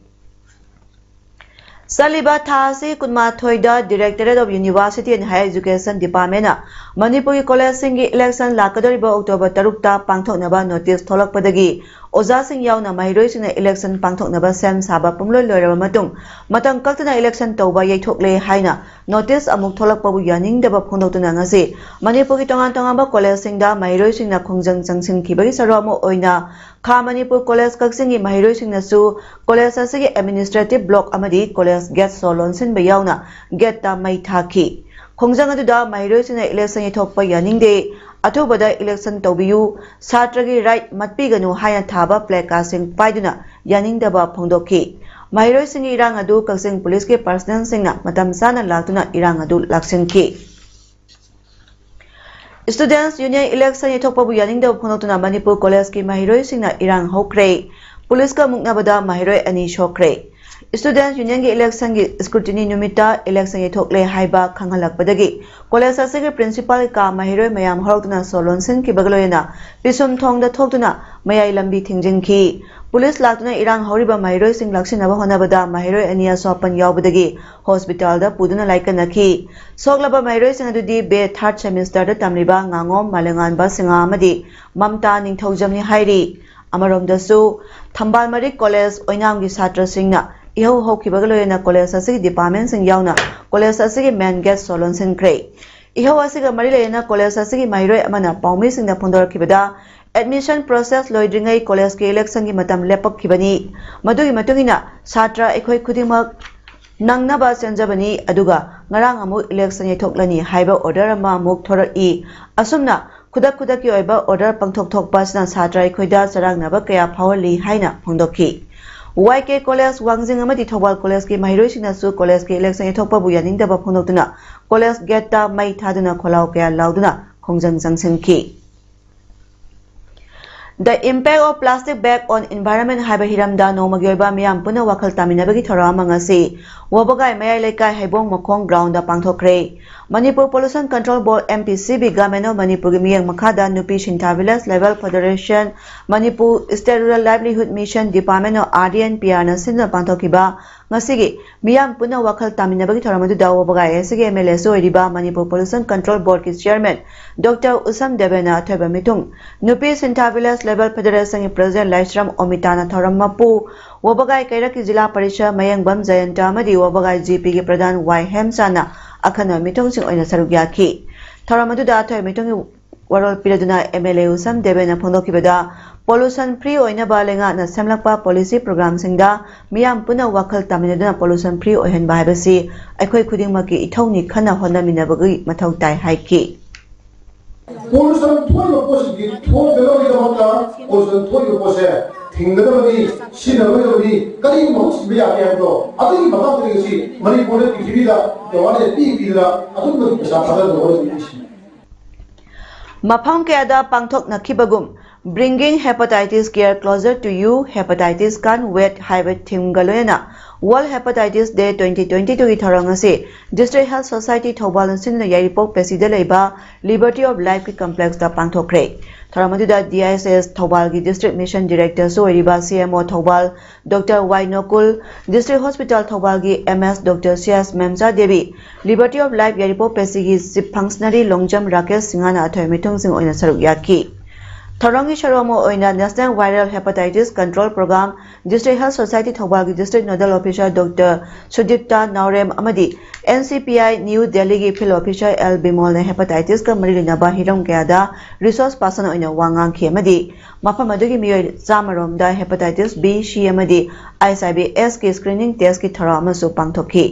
ꯆꯠꯂꯤꯕ ꯊꯥ ꯑꯁꯤ ꯀꯨꯟꯃꯥꯊꯣꯏꯗ Directorate of University and Higher Education Department ꯅ ꯃꯅꯤꯄꯨꯔꯒꯤ ꯀꯣꯂꯦꯖꯁꯤꯡꯒꯤ election ꯂꯥꯛꯀꯗꯧꯔꯤꯕ October ꯇꯔꯨꯛꯇ ꯄꯥꯡꯊꯣꯛꯅꯕ notice ꯊꯣꯛꯂꯛꯄꯗꯒꯤ ꯑꯣꯖꯥꯁꯤꯡ ꯌꯥꯎꯅ ꯃꯍꯩꯔꯣꯏꯁꯤꯡꯅ election ꯄꯥꯡꯊꯣꯛꯅꯕ ꯁꯦꯝ ꯁꯥꯕ ꯄꯨꯝꯂꯣꯏ ꯂꯣꯏꯔꯕ ꯃꯇꯨꯡ ꯃꯇꯝ ꯀꯛꯇꯅ election ꯇꯧꯕ ꯌꯩꯊꯣꯛꯂꯦ ꯍꯥꯏꯅ notice ꯑꯃꯨꯛ ꯊꯣꯛꯂꯛꯄꯕꯨ ꯌꯥꯅꯤꯡꯗꯕ ꯐꯣꯡꯗꯣꯛꯇꯨꯅ ꯉꯁꯤ ꯃꯅꯤꯄꯨꯔꯒꯤ ꯇꯣꯉꯥꯟ ꯇꯣꯉꯥꯟꯕ ꯀꯣꯂꯦꯖꯁꯤꯡꯗ ꯃꯍꯩꯔꯣꯏꯁꯤꯡꯅ ꯈꯣꯡꯖꯪ ꯆꯪꯁꯤꯟꯈꯤꯕꯒꯤ ꯁꯔꯨꯛ ꯑꯃ ꯑꯣꯏꯅ ꯈꯥ ꯃꯅꯤꯄꯨꯔ ꯀꯣꯂꯦꯖ ꯀꯛꯆꯤꯡꯒꯤ ꯃꯍꯩꯔꯣꯏꯁꯤꯡꯅꯁꯨ ꯀꯣꯂꯦꯖ ꯑꯁꯤꯒꯤ administrative block ꯑꯃꯗꯤ ꯀꯣꯂꯦꯖ gate ꯁꯣ ꯂꯣꯟꯁꯤꯟꯕ ꯌꯥꯎꯅ gate ꯇ ꯃꯩ ꯊꯥꯈꯤ꯫ ꯈꯣꯡꯖꯪ ꯑꯗꯨꯗ ꯃꯍꯩꯔꯣꯏꯁꯤꯡꯅ election ꯌꯩꯊꯣꯛꯄ ꯌꯥꯅꯤꯡꯗꯦ, ꯑꯊꯨꯕꯗ election ꯇꯧꯕꯤꯌꯨ, ꯁꯥꯇ꯭ꯔꯒꯤ right ꯃꯠꯄꯤꯒꯅꯨ ꯍꯥꯏꯅ ꯊꯥꯕ placard ꯁꯤꯡ ꯄꯥꯏꯗꯨꯅ ꯌꯥꯅꯤꯡꯗꯕ ꯐꯣꯡꯗꯣꯛꯈꯤ꯫ ꯃꯍꯩꯔꯣꯏꯁꯤꯡꯒꯤ ꯏꯔꯥꯡ ꯑꯗꯨ ꯀꯛꯆꯤꯡ ꯄꯨꯂꯤꯁꯀꯤ personnel ꯁꯤꯡꯅ ꯃꯇꯝ ꯆꯥꯅ ꯂꯥꯛꯇꯨꯅ ꯏꯔꯥꯡ ꯑꯗꯨ ꯂꯥꯛꯁꯤꯟꯈꯤ꯫ Students Union election ꯌꯩꯊꯣꯛꯄꯕꯨ ꯌꯥꯅꯤꯡꯗꯕ ꯐꯣꯡꯗꯣꯛꯇꯨꯅ ꯃꯅꯤꯄꯨꯔ ꯀꯣꯂꯦꯖꯀꯤ ꯃꯍꯩꯔꯣꯏꯁꯤꯡꯅ ꯏꯔꯥꯡ ꯍꯧꯈ꯭ꯔꯦ꯫ ꯄꯨꯂꯤꯁꯀ ꯃꯨꯛꯅꯕꯗ ꯃꯍꯩꯔꯣꯏ ꯑꯅꯤ ꯁꯣꯛꯈ꯭ꯔꯦ꯫ Students Unionꯒꯤ electionꯒꯤ scrutiny ꯅꯨꯃꯤꯠꯇ election ꯌꯩꯊꯣꯛꯂꯦ ꯍꯥꯏꯕ ꯈꯪꯍꯜꯂꯛꯄꯗꯒꯤ college ꯑꯁꯤꯒꯤ principal ꯀꯥ ꯃꯍꯩꯔꯣꯏ ꯃꯌꯥꯝ ꯍꯧꯔꯛꯇꯨꯅ ꯁꯣ ꯂꯣꯟꯁꯤꯟꯈꯤꯕꯒ ꯂꯣꯏꯅꯅ ꯄꯤꯁꯨꯝ ꯊꯣꯡꯗ ꯊꯣꯛꯇꯨꯅ ꯃꯌꯥꯏ ꯂꯝꯕꯤ ꯊꯤꯡꯖꯤꯟꯈꯤ꯫ Police ꯂꯥꯛꯇꯨꯅ ꯏꯔꯥꯡ ꯍꯧꯔꯤꯕ ꯃꯍꯩꯔꯣꯏꯁꯤꯡ ꯂꯥꯛꯁꯤꯟꯅꯕ ꯍꯣꯠꯅꯕꯗ ꯃꯍꯩꯔꯣꯏ ꯑꯅꯤ ꯑꯁꯣꯛ ꯑꯄꯟ ꯌꯥꯎꯕꯗꯒꯤ hospitalꯗ ꯄꯨꯗꯨꯅ ꯂꯥꯏꯀꯠꯅꯈꯤ꯫ ꯁꯣꯛꯂꯕ ꯃꯍꯩꯔꯣꯏꯁꯤꯡ ꯑꯗꯨꯗꯤ B A third semesterꯗ ꯇꯝꯂꯤꯕ ꯉꯥꯉꯣꯝ ꯃꯥꯂꯦꯉꯥꯟꯕ ꯁꯤꯡꯍ ꯑꯃꯗꯤ ꯃꯝꯇꯥ ꯅꯤꯡꯊꯧꯖꯝꯅꯤ ꯍꯥꯏꯔꯤ꯫ ꯑꯃꯔꯣꯝꯗꯁꯨ, ꯊꯝꯕꯥꯜ ꯃꯔꯤꯛ college ꯑꯣꯏꯅꯥꯝꯒꯤ ꯁꯥꯇ꯭ꯔꯁꯤꯡꯅ ꯏꯍꯧ ꯍꯧꯈꯤꯕꯒ ꯂꯣꯏꯅꯅ college ꯑꯁꯤꯒꯤ departmentꯁꯤꯡ ꯌꯥꯎꯅ college ꯑꯁꯤꯒꯤ main gate ꯁꯣ ꯂꯣꯟꯁꯤꯟꯈ꯭ꯔꯦ꯫ ꯏꯍꯧ ꯑꯁꯤꯒ ꯃꯔꯤ ꯂꯩꯅꯅ college ꯑꯁꯤꯒꯤ ꯃꯍꯩꯔꯣꯏ ꯑꯃꯅ ꯄꯥꯎꯃꯤꯁꯤꯡꯗ ꯐꯣꯡꯗꯣꯔꯛꯈꯤꯕꯗ, admission process ꯂꯣꯏꯗ꯭ꯔꯤꯉꯩ collegeꯀꯤ electionꯒꯤ ꯃꯇꯝ ꯂꯦꯞꯄꯛꯈꯤꯕꯅꯤ꯫ ꯃꯗꯨꯒꯤ ꯃꯇꯨꯡ ꯏꯟꯅ ꯁꯥꯇ꯭ꯔ ꯑꯩꯈꯣꯏ ꯈꯨꯗꯤꯡꯃꯛ ꯅꯪꯅꯕ ꯆꯦꯟꯖꯕꯅꯤ, ꯑꯗꯨꯒ ꯉꯔꯥꯡ ꯑꯃꯨꯛ election ꯌꯩꯊꯣꯛꯂꯅꯤ ꯍꯥꯏꯕ order ꯑꯃ ꯑꯃꯨꯛ ꯊꯣꯔꯛꯏ꯫ ꯑꯁꯨꯝꯅ ꯈꯨꯗꯛ ꯈꯨꯗꯛꯀꯤ ꯑꯣꯏꯕ order ꯄꯪꯊꯣꯛ ꯊꯣꯛꯄ ꯑꯁꯤꯅ ꯁꯥꯇ꯭ꯔ ꯑꯩꯈꯣꯏꯗ ꯆꯔꯥꯡꯅꯕ ꯀꯌꯥ ꯐꯥꯎꯍꯜꯂꯤ ꯍꯥꯏꯅ ꯐꯣꯡꯗꯣꯛꯈꯤ꯫ Y K College ꯋꯥꯡꯖꯤꯡ ꯑꯃꯗꯤ ꯊꯧꯕꯥꯜ collegeꯀꯤ ꯃꯍꯩꯔꯣꯏꯁꯤꯡꯅꯁꯨ collegeꯀꯤ election ꯌꯩꯊꯣꯛꯄꯕꯨ ꯌꯥꯅꯤꯡꯗꯕ ꯐꯣꯡꯗꯣꯛꯇꯨꯅ college gateꯇ ꯃꯩ ꯊꯥꯗꯨꯅ ꯈꯣꯜꯂꯥꯎ ꯀꯌꯥ ꯂꯥꯎꯗꯨꯅ ꯈꯣꯡꯖꯪ ꯆꯪꯁꯤꯟꯈꯤ꯫ The Impact of Plastic Bag on Environment ꯍꯥꯏꯕ ꯍꯤꯔꯝꯗ ꯅꯣꯡꯃꯒꯤ ꯑꯣꯏꯕ ꯃꯤꯌꯥꯝ ꯄꯨꯟꯅ ꯋꯥꯈꯜ ꯇꯥꯃꯤꯟꯅꯕꯒꯤ ꯊꯧꯔꯝ ꯑꯃ ꯉꯁꯤ ꯋꯥꯕꯒꯥꯏ ꯃꯌꯥꯏ ꯂꯩꯀꯥꯏ ꯍꯩꯕꯣꯡ ꯃꯈꯣꯡ groundꯗ ꯄꯥꯡꯊꯣꯛꯈ꯭ꯔꯦ꯫ Manipur Pollution Control Board, M P C B, Government of ꯃꯅꯤꯄꯨꯔꯒꯤ ꯃꯤꯠꯌꯦꯡ ꯃꯈꯥꯗ ꯅꯨꯄꯤ ꯁꯤꯟꯊꯥ Village Level Federation, Manipur State Rural Livelihood Mission, Department of R D and P Rꯅ ꯁꯤꯟꯗꯨꯅ ꯄꯥꯡꯊꯣꯛꯈꯤꯕ ꯉꯁꯤꯒꯤ ꯃꯤꯌꯥꯝ ꯄꯨꯟꯅ ꯋꯥꯈꯜ ꯇꯥꯃꯤꯟꯅꯕꯒꯤ ꯊꯧꯔꯝ ꯑꯗꯨꯗ ꯋꯥꯕꯒꯥꯏ ꯑꯁꯤꯒꯤ M L Aꯁꯨ ꯑꯣꯏꯔꯤꯕ Manipur Pollution Control Boardꯀꯤ Chairman Doctor ꯎꯁꯝ ꯗꯦꯕꯦꯅ ꯑꯊꯣꯏꯕ ꯃꯤꯊꯨꯡ, ꯅꯨꯄꯤ ꯁꯤꯟꯊꯥ Village Level Federationꯒꯤ President ꯂꯥꯏꯁ꯭ꯔꯝ ꯑꯣꯃꯤꯇꯥꯅ ꯊꯧꯔꯝ ꯃꯄꯨ, ꯋꯥꯕꯒꯥꯏ ꯀꯩꯔꯛꯀꯤ ꯖꯤꯂꯥ ꯄꯔꯤꯁꯗ ꯃꯌꯦꯡꯕꯝ ꯖꯌꯟꯇ ꯑꯃꯗꯤ ꯋꯥꯕꯒꯥꯏ G Pꯒꯤ ꯄ꯭ꯔꯙꯥꯟ ꯋꯥꯏ ꯍꯦꯝꯆꯥꯟꯅ ꯑꯈꯟꯅꯕ ꯃꯤꯊꯨꯡꯁꯤꯡ ꯑꯣꯏꯅ ꯁꯔꯨꯛ ꯌꯥꯈꯤ꯫ ꯊꯧꯔꯝ ꯑꯗꯨꯗ ꯑꯊꯣꯏꯕ ꯃꯤꯊꯨꯡꯒꯤ ꯋꯥꯔꯣꯜ ꯄꯤꯔꯗꯨꯅ M L A Usham ꯗꯦꯕꯦꯅ ꯐꯣꯡꯗꯣꯛꯈꯤꯕꯗ, pollution free ꯑꯣꯏꯅꯕ ꯂꯩꯉꯥꯛꯅ ꯁꯦꯝꯂꯛꯄ policy programꯁꯤꯡꯗ ꯃꯤꯌꯥꯝ ꯄꯨꯟꯅ ꯋꯥꯈꯜ ꯇꯥꯃꯤꯟꯅꯗꯨꯅ pollution free ꯑꯣꯏꯍꯟꯕ ꯍꯥꯏꯕꯁꯤ ꯑꯩꯈꯣꯏ ꯈꯨꯗꯤꯡꯃꯛꯀꯤ ꯏꯊꯧꯅꯤ, ꯈꯟꯅ ꯍꯣꯠꯅꯃꯤꯟꯅꯕꯒꯤ ꯃꯊꯧ ꯇꯥꯏ ꯍꯥꯏꯈꯤ꯫ Pollution ꯊꯣꯛꯏꯕ ꯄꯣꯠꯁꯤꯡꯁꯤ ꯊꯣꯛꯇꯅꯕꯒꯤꯗꯃꯛꯇ pollution ꯊꯣꯛꯏꯕ ꯄꯣꯠꯁꯦ ꯊꯤꯡꯒꯗꯕꯅꯤ, ꯁꯤꯖꯤꯟꯅꯔꯣꯏꯗꯕꯅꯤ, ꯀꯔꯤ ꯃꯍꯨꯠ ꯁꯤꯟꯕ ꯌꯥꯒꯦ ꯍꯥꯏꯕꯗꯣ ꯑꯗꯨꯒꯤ ꯃꯇꯥꯡꯗ ꯉꯁꯤ ꯃꯅꯤꯄꯨꯔꯗ ꯄ꯭ꯔꯤꯊꯤꯕꯤꯗ awareness ꯄꯤ ꯄꯤꯗꯅ ꯑꯗꯨꯛꯀꯤ ꯃꯇꯤꯛ ꯄꯩꯁꯥ ꯊꯥꯗꯅꯕ ꯍꯣꯠꯅꯔꯤꯕꯁꯤꯡ꯫ ꯃꯐꯝ ꯀꯌꯥꯗ ꯄꯥꯡꯊꯣꯛꯅꯈꯤꯕꯒꯨꯝ Bringing Hepatitis Care Closer to You, Hepatitis Can't Wait ꯍꯥꯏꯕ themeꯒ ꯂꯣꯏꯅꯅ World Hepatitis Day twenty twenty-two ꯒꯤ ꯊꯧꯔꯝ ꯑꯁꯤ District Health Society ꯊꯧꯕꯥꯜꯅ ꯁꯤꯟꯗꯨꯅ ꯌꯥꯏꯔꯤꯄꯣꯛ ꯄꯦꯁꯤꯗ ꯂꯩꯕ Liberty of Life ꯀꯤ complex ꯇ ꯄꯥꯡꯊꯣꯛꯈ꯭ꯔꯦ꯫ ꯊꯧꯔꯝ ꯑꯗꯨꯗ D S S ꯊꯧꯕꯥꯜꯒꯤ District Mission Director ꯁꯨ ꯑꯣꯏꯔꯤꯕ C M O Thoubal Doctor Y ꯅꯣꯀꯨꯜ, District Hospital ꯊꯧꯕꯥꯜꯒꯤ M S Doctor C S ꯃꯦꯝꯆꯥ Devi, Liberty of Life Yairipok ꯄꯦꯁꯤꯒꯤ Chief Functionary Longjam Rakesh ꯁꯤꯡꯍꯅ ꯑꯊꯣꯏ ꯃꯤꯊꯨꯡꯁꯤꯡ ꯑꯣꯏꯅ ꯁꯔꯨꯛ ꯌꯥꯈꯤ꯫ ꯊꯧꯔꯝꯒꯤ ꯁꯔꯨꯛ ꯑꯃ ꯑꯣꯏꯅ National Viral Hepatitis Control Program, District Health Society ꯊꯧꯕꯥꯜꯒꯤ District Nodal Officer Doctor ꯁꯨꯗꯤꯞꯇꯥ ꯅꯥꯎꯔꯦꯝ ꯑꯃꯗꯤ N C P I New Delhi ꯒꯤ Field Officer L ꯕꯤꯃꯣꯜꯅ hepatitis ꯀ ꯃꯔꯤ ꯂꯩꯅꯕ ꯍꯤꯔꯝ ꯀꯌꯥꯗ resource person ꯑꯣꯏꯅ ꯋꯥ ꯉꯥꯡꯈꯤ ꯑꯃꯗꯤ ꯃꯐꯝ ꯑꯗꯨꯒꯤ ꯃꯤꯑꯣꯏ ꯆꯥꯝꯃ ꯔꯣꯝꯗ hepatitis B, C ꯑꯃꯗꯤ H I V S ꯀꯤ screening test ꯀꯤ ꯊꯧꯔꯝ ꯑꯃꯁꯨ ꯄꯥꯡꯊꯣꯛꯈꯤ꯫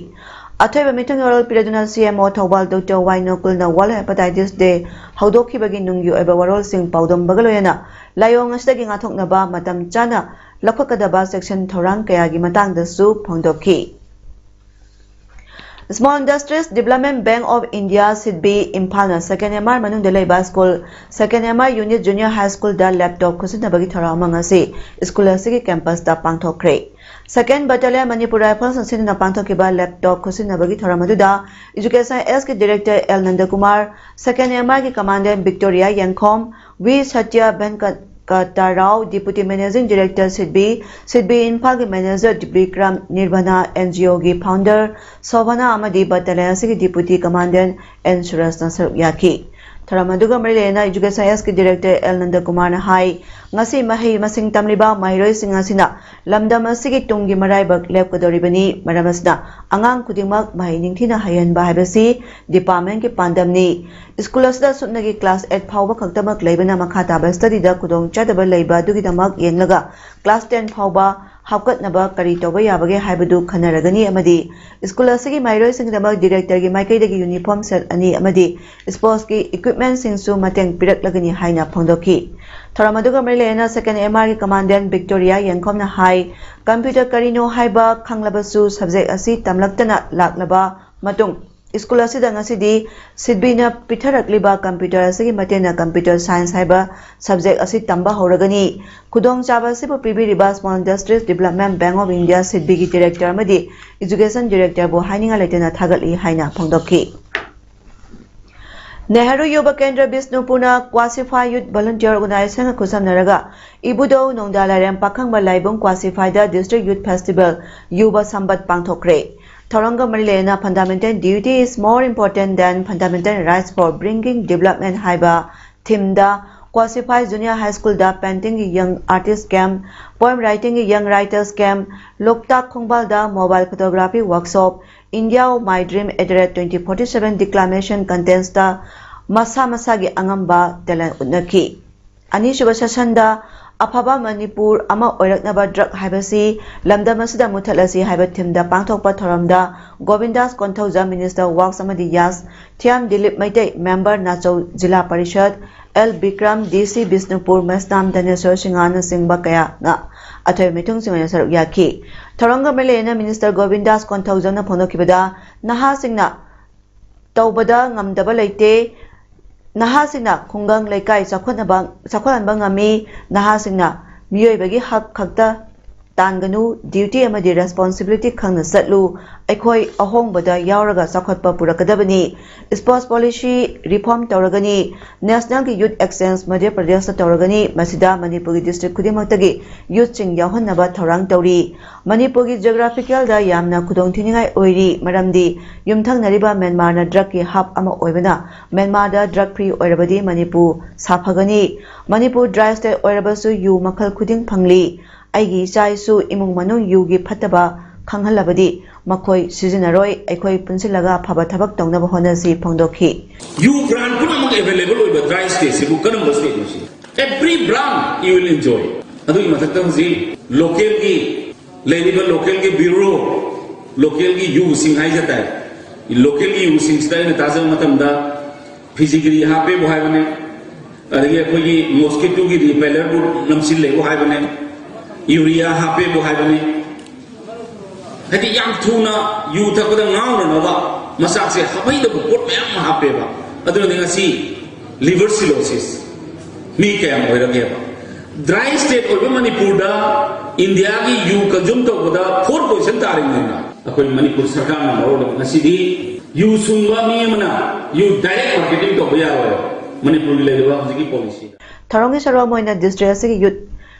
ꯑꯊꯣꯏꯕ ꯃꯤꯊꯨꯡ ꯋꯥꯔꯣꯜ ꯄꯤꯔꯗꯨꯅ C M O Thoubal Doctor Y ꯅꯣꯀꯨꯜꯅ World Hepatitis Day ꯍꯧꯗꯣꯛꯈꯤꯕꯒꯤ ꯅꯨꯡꯒꯤ ꯑꯣꯏꯕ ꯋꯥꯔꯣꯜꯁꯤꯡ ꯄꯥꯎꯗꯝꯕꯒ ꯂꯣꯏꯅꯅ ꯂꯥꯏꯑꯣꯡ ꯑꯁꯤꯗꯒꯤ ꯉꯥꯛꯊꯣꯛꯅꯕ ꯃꯇꯝ ꯆꯥꯅ ꯂꯧꯈꯠꯀꯗꯕ ꯆꯦꯛꯁꯤꯟ ꯊꯧꯔꯥꯡ ꯀꯌꯥꯒꯤ ꯃꯇꯥꯡꯗꯁꯨ ꯐꯣꯡꯗꯣꯛꯈꯤ꯫ Small Industries Development Bank of India, ꯁꯤꯗꯕꯤ, ꯏꯝꯐꯥꯜꯅ Second M R ꯃꯅꯨꯡꯗ ꯂꯩꯕ school Second M R Unit Junior High School ꯗ laptop ꯈꯨꯠꯁꯤꯟꯅꯕꯒꯤ ꯊꯧꯔꯝ ꯑꯃ ꯉꯁꯤ school ꯑꯁꯤꯒꯤ campus ꯇ ꯄꯥꯡꯊꯣꯛꯈ꯭ꯔꯦ꯫ Second Battalion Manipur Rifles ꯅ ꯁꯤꯟꯗꯨꯅ ꯄꯥꯡꯊꯣꯛꯈꯤꯕ laptop ꯈꯨꯠꯁꯤꯟꯅꯕꯒꯤ ꯊꯧꯔꯝ ꯑꯗꯨꯗ Education S ꯀꯤ Director L ꯅꯟꯗꯀꯨꯃꯥꯔ, Second M R ꯒꯤ Commandant Victoria ꯌꯦꯡꯈꯣꯝ, V Satya ꯚꯦꯟꯀꯇꯔꯥꯎ, Deputy Managing Director ꯁꯤꯗꯕꯤ, ꯁꯤꯗꯕꯤ ꯏꯝꯐꯥꯜꯒꯤ Manager Bikram ꯅꯤꯔꯚꯅ, N G O ꯒꯤ founder ꯁꯣꯚꯅ ꯑꯃꯗꯤ battalion ꯑꯁꯤꯒꯤ Deputy Commandant N ꯁꯨꯔꯖꯅ ꯁꯔꯨꯛ ꯌꯥꯈꯤ꯫ ꯊꯧꯔꯝ ꯑꯗꯨꯒ ꯃꯔꯤ ꯂꯩꯅꯅ Education S ꯀꯤ Director L ꯅꯟꯗꯀꯨꯃꯥꯔꯅ ꯍꯥꯏ, ꯉꯁꯤ ꯃꯍꯩ ꯃꯁꯤꯡ ꯇꯝꯂꯤꯕ ꯃꯍꯩꯔꯣꯏꯁꯤꯡ ꯑꯁꯤꯅ ꯂꯝꯗꯝ ꯑꯁꯤꯒꯤ ꯇꯨꯡꯒꯤ ꯃꯔꯥꯏꯕꯛ ꯂꯦꯞꯀꯗꯧꯔꯤꯕꯅꯤ꯫ ꯃꯔꯝ ꯑꯁꯤꯅ ꯑꯉꯥꯡ ꯈꯨꯗꯤꯡꯃꯛ ꯃꯍꯩ ꯅꯤꯡꯊꯤꯅ ꯍꯩꯍꯟꯕ ꯍꯥꯏꯕꯁꯤ department ꯀꯤ ꯄꯥꯟꯗꯝꯅꯤ꯫ School ꯑꯁꯤꯗ ꯁꯨꯞꯅꯒꯤ class eight ꯐꯥꯎꯕ ꯈꯛꯇꯃꯛ ꯂꯩꯕꯅ ꯃꯈꯥ ꯇꯥꯕ study ꯗ ꯈꯨꯗꯣꯡꯆꯥꯗꯕ ꯂꯩꯕ ꯑꯗꯨꯒꯤꯗꯃꯛ ꯌꯦꯡꯂꯒ class ten ꯐꯥꯎꯕ ꯍꯥꯞꯀꯠꯅꯕ ꯀꯔꯤ ꯇꯧꯕ ꯌꯥꯕꯒꯦ ꯍꯥꯏꯕꯗꯨ ꯈꯟꯅꯔꯒꯅꯤ ꯑꯃꯗꯤ school ꯑꯁꯤꯒꯤ ꯃꯍꯩꯔꯣꯏꯁꯤꯡꯒꯤꯗꯃꯛ director ꯒꯤ ꯃꯥꯏꯀꯩꯗꯒꯤ uniform set ꯑꯅꯤ ꯑꯃꯗꯤ sports ꯀꯤ equipment ꯁꯤꯡꯁꯨ ꯃꯇꯦꯡ ꯄꯤꯔꯛꯂꯒꯅꯤ ꯍꯥꯏꯅ ꯐꯣꯡꯗꯣꯛꯈꯤ꯫ ꯊꯧꯔꯝ ꯑꯗꯨꯒ ꯃꯔꯤ ꯂꯩꯅꯅ Second M R ꯒꯤ Commandant Victoria ꯌꯦꯡꯈꯣꯝꯅ ꯍꯥꯏ, computer ꯀꯔꯤꯅꯣ ꯍꯥꯏꯕ ꯈꯪꯂꯕꯁꯨ subject ꯑꯁꯤ ꯇꯝꯂꯛꯇꯅ ꯂꯥꯛꯂꯕ ꯃꯇꯨꯡ ꯁ꯭ꯀꯨꯜ ꯑꯁꯤꯗ ꯉꯁꯤꯗꯤ ꯁꯤꯗꯕꯤꯅ ꯄꯤꯊꯔꯛꯂꯤꯕ ꯀꯝꯄ꯭ꯌꯨꯇꯔ ꯑꯁꯤꯒꯤ ꯃꯇꯦꯡꯅ ꯀꯝꯄ꯭ꯌꯨꯇꯔ ꯁꯥꯏꯟꯁ ꯍꯥꯏꯕ ꯁꯕꯖꯦꯛ ꯑꯁꯤ ꯇꯝꯕ ꯍꯧꯔꯒꯅꯤ꯫ ꯈꯨꯗꯣꯡꯆꯥꯕ ꯑꯁꯤꯕꯨ ꯄꯤꯕꯤꯔꯤꯕ small industries development bank of India ꯁꯤꯗꯕꯤꯒꯤ ꯗꯤꯔꯦꯛꯇꯔ ꯑꯃꯗꯤ ꯏꯖꯨꯀꯦꯁꯟ ꯗꯤꯔꯦꯛꯇꯔꯕꯨ ꯍꯥꯏꯅꯤꯡꯉꯥꯏ ꯂꯩꯇꯅ ꯊꯥꯒꯠꯂꯤ ꯍꯥꯏꯅ ꯐꯣꯡꯗꯣꯛꯈꯤ꯫ ꯅꯦꯍꯔꯨ ꯌꯨꯕ ꯀꯦꯟꯗ꯭ꯔ ꯕꯤꯁꯅꯨꯄꯨꯔꯅ ꯀ꯭ꯋꯥꯁꯤꯐꯥꯏ ꯌꯨꯠ ꯚꯣꯂꯨꯟꯇꯤꯌꯔ ꯑꯣꯔꯒꯅꯥꯏꯖꯦꯁꯟꯒ ꯈꯨꯠꯁꯝꯅꯔꯒ ꯏꯕꯨꯙꯧ ꯅꯣꯡꯗꯥ ꯂꯥꯏꯔꯦꯝ ꯄꯥꯈꯪꯕ ꯂꯥꯏꯕꯨꯡ ꯀ꯭ꯋꯥꯁꯤꯐꯥꯏꯗ ꯗꯤꯁꯇ꯭ꯔꯤꯛ ꯌꯨꯠ ꯐꯦꯁꯇꯤꯚꯦꯜ ꯌꯨꯕ ꯁꯝꯕꯠ ꯄꯥꯡꯊꯣꯛꯈ꯭ꯔꯦ꯫ ꯊꯧꯔꯝꯒ ꯃꯔꯤ ꯂꯩꯅꯅ Fundamental Duty is More Important Than Fundamental Rights for Bringing Development ꯍꯥꯏꯕ ꯊꯤꯝꯗ ꯀ꯭ꯋꯥꯁꯤꯐꯥꯏ ꯖꯨꯅꯤꯌꯔ ꯍꯥꯏ ꯁ꯭ꯀꯨꯜꯗ ꯄꯦꯟꯇꯤꯡꯒꯤ ꯌꯪ ꯑꯥꯔꯇꯤꯁ ꯀꯦꯝꯞ, ꯄꯣꯏꯝ ꯔꯥꯏꯇꯤꯡꯒꯤ ꯌꯪ ꯔꯥꯏꯇꯔꯁ ꯀꯦꯝꯞ, ꯂꯣꯛꯇꯥꯛ ꯈꯣꯡꯕꯥꯜꯗ mobile photography workshop, India My Dream at the rate twenty forty seven declamation contest ꯇ ꯃꯁꯥ ꯃꯁꯥꯒꯤ ꯑꯉꯝꯕ ꯇꯦꯂꯦꯟ ꯎꯠꯅꯈꯤ꯫ ꯑꯅꯤꯁꯨꯕ ꯁꯦꯁꯟꯗ ꯑꯐꯕ ꯃꯅꯤꯄꯨꯔ ꯑꯃ ꯑꯣꯏꯔꯛꯅꯕ ꯗ꯭ꯔꯒ ꯍꯥꯏꯕꯁꯤ ꯂꯝꯗꯝ ꯑꯁꯤꯗ ꯃꯨꯊꯠꯂꯁꯤ ꯍꯥꯏꯕ ꯊꯤꯝꯗ ꯄꯥꯡꯊꯣꯛꯄ ꯊꯧꯔꯝꯗ ꯒꯣꯕꯤꯟꯗꯥꯁ ꯀꯣꯟꯊꯧꯖꯝ, ꯃꯤꯅꯤꯁꯇꯔ ꯋꯥꯔꯛꯁ ꯑꯃꯗꯤ ꯌꯥꯁ, ꯊꯤꯌꯥꯝ ꯗꯤꯂꯤꯞ ꯃꯩꯇꯩ, ꯃꯦꯝꯕꯔ ꯅꯥꯆꯧ ꯖꯤꯂꯥ ꯄꯔꯤꯁꯗ, ꯑꯦꯜ ꯕꯤꯀ꯭ꯔꯝ, ꯗꯤ ꯁꯤ ꯕꯤꯁꯅꯨꯄꯨꯔ, ꯃꯁꯅꯥꯝ ꯙꯅꯦꯁꯣꯔ ꯁꯤꯡꯍꯅꯆꯤꯡꯕ ꯀꯌꯥꯅ ꯑꯊꯣꯏꯕ ꯃꯤꯊꯨꯡꯁꯤꯡ ꯑꯣꯏꯅ ꯁꯔꯨꯛ ꯌꯥꯈꯤ꯫ ꯊꯧꯔꯝꯒ ꯃꯔꯤ ꯂꯩꯅꯅ ꯃꯤꯅꯤꯁꯇꯔ ꯒꯣꯕꯤꯟꯗꯥꯁ ꯀꯣꯟꯊꯧꯖꯝꯅ ꯐꯣꯡꯗꯣꯛꯈꯤꯕꯗ, ꯅꯍꯥꯁꯤꯡꯅ ꯇꯧꯕꯗ ꯉꯝꯗꯕ ꯂꯩꯇꯦ꯫ ꯅꯍꯥꯁꯤꯡꯅ ꯈꯨꯡꯒꯪ ꯂꯩꯀꯥꯏ ꯆꯥꯎꯈꯠꯅꯕ, ꯆꯥꯎꯈꯠꯍꯟꯕ ꯉꯝꯃꯤ꯫ ꯅꯍꯥꯁꯤꯡꯅ ꯃꯤꯑꯣꯏꯕꯒꯤ ꯍꯛ ꯈꯛꯇ ꯇꯥꯟꯒꯅꯨ, ꯗ꯭ꯌꯨꯇꯤ ꯑꯃꯗꯤ ꯔꯦꯁꯄꯣꯟꯁꯤꯕꯤꯂꯤꯇꯤ ꯈꯪꯅ ꯆꯠꯂꯨ꯫ ꯑꯩꯈꯣꯏ ꯑꯍꯣꯡꯕꯗ ꯌꯥꯎꯔꯒ ꯆꯥꯎꯈꯠꯄ ꯄꯨꯔꯛꯀꯗꯕꯅꯤ꯫ ꯁ꯭ꯄꯣꯔꯠꯁ ꯄꯣꯂꯤꯁꯤ ꯔꯤꯐꯣꯔꯝ ꯇꯧꯔꯒꯅꯤ꯫ ꯅꯦꯁꯅꯦꯜꯒꯤ ꯌꯨꯠ ꯑꯦꯛꯁꯆꯦꯟꯖ ꯃꯙ꯭ꯌ ꯄ꯭ꯔꯗꯦꯁꯇ ꯇꯧꯔꯒꯅꯤ꯫ ꯃꯁꯤꯗ ꯃꯅꯤꯄꯨꯔꯒꯤ ꯗꯤꯁꯇ꯭ꯔꯤꯛ ꯈꯨꯗꯤꯡꯃꯛꯇꯒꯤ ꯌꯨꯠꯁꯤꯡ ꯌꯥꯎꯍꯟꯅꯕ ꯊꯧꯔꯥꯡ ꯇꯧꯔꯤ꯫ ꯃꯅꯤꯄꯨꯔꯒꯤ ꯖꯤꯑꯣꯒ꯭ꯔꯥꯐꯤꯀꯦꯜꯗ ꯌꯥꯝꯅ ꯈꯨꯗꯣꯡꯊꯤꯅꯤꯡꯉꯥꯏ ꯑꯣꯏꯔꯤ, ꯃꯔꯝꯗꯤ ꯌꯨꯝꯊꯪꯅꯔꯤꯕ ꯃ꯭ꯌꯥꯟꯃꯥꯔꯅ ꯗ꯭ꯔꯒꯀꯤ ꯍꯕ ꯑꯃ ꯑꯣꯏꯕꯅ ꯃ꯭ꯌꯥꯟꯃꯥꯔꯗ ꯗ꯭ꯔꯒ ꯐ꯭ꯔꯤ ꯑꯣꯏꯔꯕꯗꯤ ꯃꯅꯤꯄꯨꯔ ꯁꯥꯐꯒꯅꯤ꯫ ꯃꯅꯤꯄꯨꯔ ꯗ꯭ꯔꯥꯏ ꯁ꯭ꯇꯦꯠ ꯑꯣꯏꯔꯕꯁꯨ ꯌꯨ ꯃꯈꯜ ꯈꯨꯗꯤꯡ ꯐꯪꯂꯤ꯫ ꯑꯩꯒꯤ ꯏꯆꯥ ꯏꯁꯨ ꯏꯃꯨꯡ ꯃꯅꯨꯡ ꯌꯨꯒꯤ ꯐꯠꯇꯕ ꯈꯪꯍꯜꯂꯕꯗꯤ ꯃꯈꯣꯏ ꯁꯤꯖꯤꯟꯅꯔꯣꯏ꯫ ꯑꯩꯈꯣꯏ ꯄꯨꯟꯁꯤꯜꯂꯒ ꯑꯐꯕ ꯊꯕꯛ ꯇꯧꯅꯕ ꯍꯣꯠꯅꯁꯤ ꯐꯣꯡꯗꯣꯛꯈꯤ꯫ ꯌꯨ ꯕ꯭ꯔꯥꯟ ꯄꯨꯝꯅꯃꯛ ꯑꯦꯚꯦꯂꯦꯕꯜ ꯑꯣꯏꯕ ꯗ꯭ꯔꯥꯏ ꯁ꯭ꯇꯦꯠꯁꯤꯕꯨ ꯀꯔꯝꯕ ꯁ꯭ꯇꯦꯠꯅꯣ ꯁꯤ? Every brand you will enjoy. ꯑꯗꯨꯒꯤ ꯃꯊꯛꯇ ꯍꯧꯖꯤꯛ ꯂꯣꯀꯦꯜꯒꯤ ꯂꯩꯔꯤꯕ ꯂꯣꯀꯦꯜꯒꯤ ꯕ꯭ꯌꯨꯔꯣ, ꯂꯣꯀꯦꯜꯒꯤ ꯌꯨꯁꯤꯡ ꯍꯥꯏꯖ ꯇꯥꯔꯦ, ꯂꯣꯀꯦꯜꯒꯤ ꯌꯨꯁꯤꯡꯁꯤꯗ ꯑꯩꯅ ꯇꯥꯖꯕ ꯃꯇꯝꯗ ꯐꯤꯖꯤꯒ꯭ꯔꯤ ꯍꯥꯞꯄꯦꯕꯨ ꯍꯥꯏꯕꯅꯦ, ꯑꯗꯒꯤ ꯑꯩꯈꯣꯏꯒꯤ ꯃꯣꯁꯀꯤꯇꯣꯒꯤ ꯔꯤꯄꯦꯂꯔꯕꯨ ꯅꯝꯁꯤꯜꯂꯦꯕꯨ ꯍꯥꯏꯕꯅꯦ, ꯌꯨꯔꯤꯌꯥ ꯍꯥꯞꯄꯦꯕꯨ ꯍꯥꯏꯕꯅꯦ꯫ ꯍꯥꯏꯗꯤ ꯌꯥꯝ ꯊꯨꯅ ꯌꯨ ꯊꯛꯄꯗ ꯉꯥꯎꯅꯅꯕ ꯃꯆꯥꯛꯁꯦ ꯍꯥꯞꯍꯩꯗꯕ ꯄꯣꯠ ꯃꯌꯥꯝ ꯑꯃ ꯍꯥꯞꯄꯦꯕ꯫ ꯑꯗꯨꯅꯅꯦ ꯉꯁꯤ liver cirrhosis ꯃꯤ ꯀꯌꯥꯝ ꯑꯣꯏꯔꯒꯦꯕ꯫ Dry state ꯑꯣꯏꯕ ꯃꯅꯤꯄꯨꯔꯗ ꯏꯟꯗꯤꯌꯥꯒꯤ ꯌꯨ consume ꯇꯧꯕꯗ fourth position ꯇꯥꯔꯤꯕꯅꯤꯅ, ꯑꯩꯈꯣꯏ ꯃꯅꯤꯄꯨꯔ ꯁꯔꯀꯥꯔꯅ ꯃꯔꯣꯜ ꯑꯃ ꯉꯁꯤꯗꯤ ꯌꯨ ꯁꯨꯡꯕ ꯃꯤ ꯑꯃꯅ ꯌꯨ direct marketing ꯇꯧꯕ ꯌꯥꯔꯣꯏ꯫ ꯃꯅꯤꯄꯨꯔꯒꯤ ꯂꯩꯔꯤꯕ ꯍꯧꯖꯤꯛꯀꯤ policyꯗ꯫ ꯊꯧꯔꯝꯒꯤ ꯁꯔꯨꯛ ꯑꯃ ꯑꯣꯏꯅ district ꯑꯁꯤꯒꯤ youth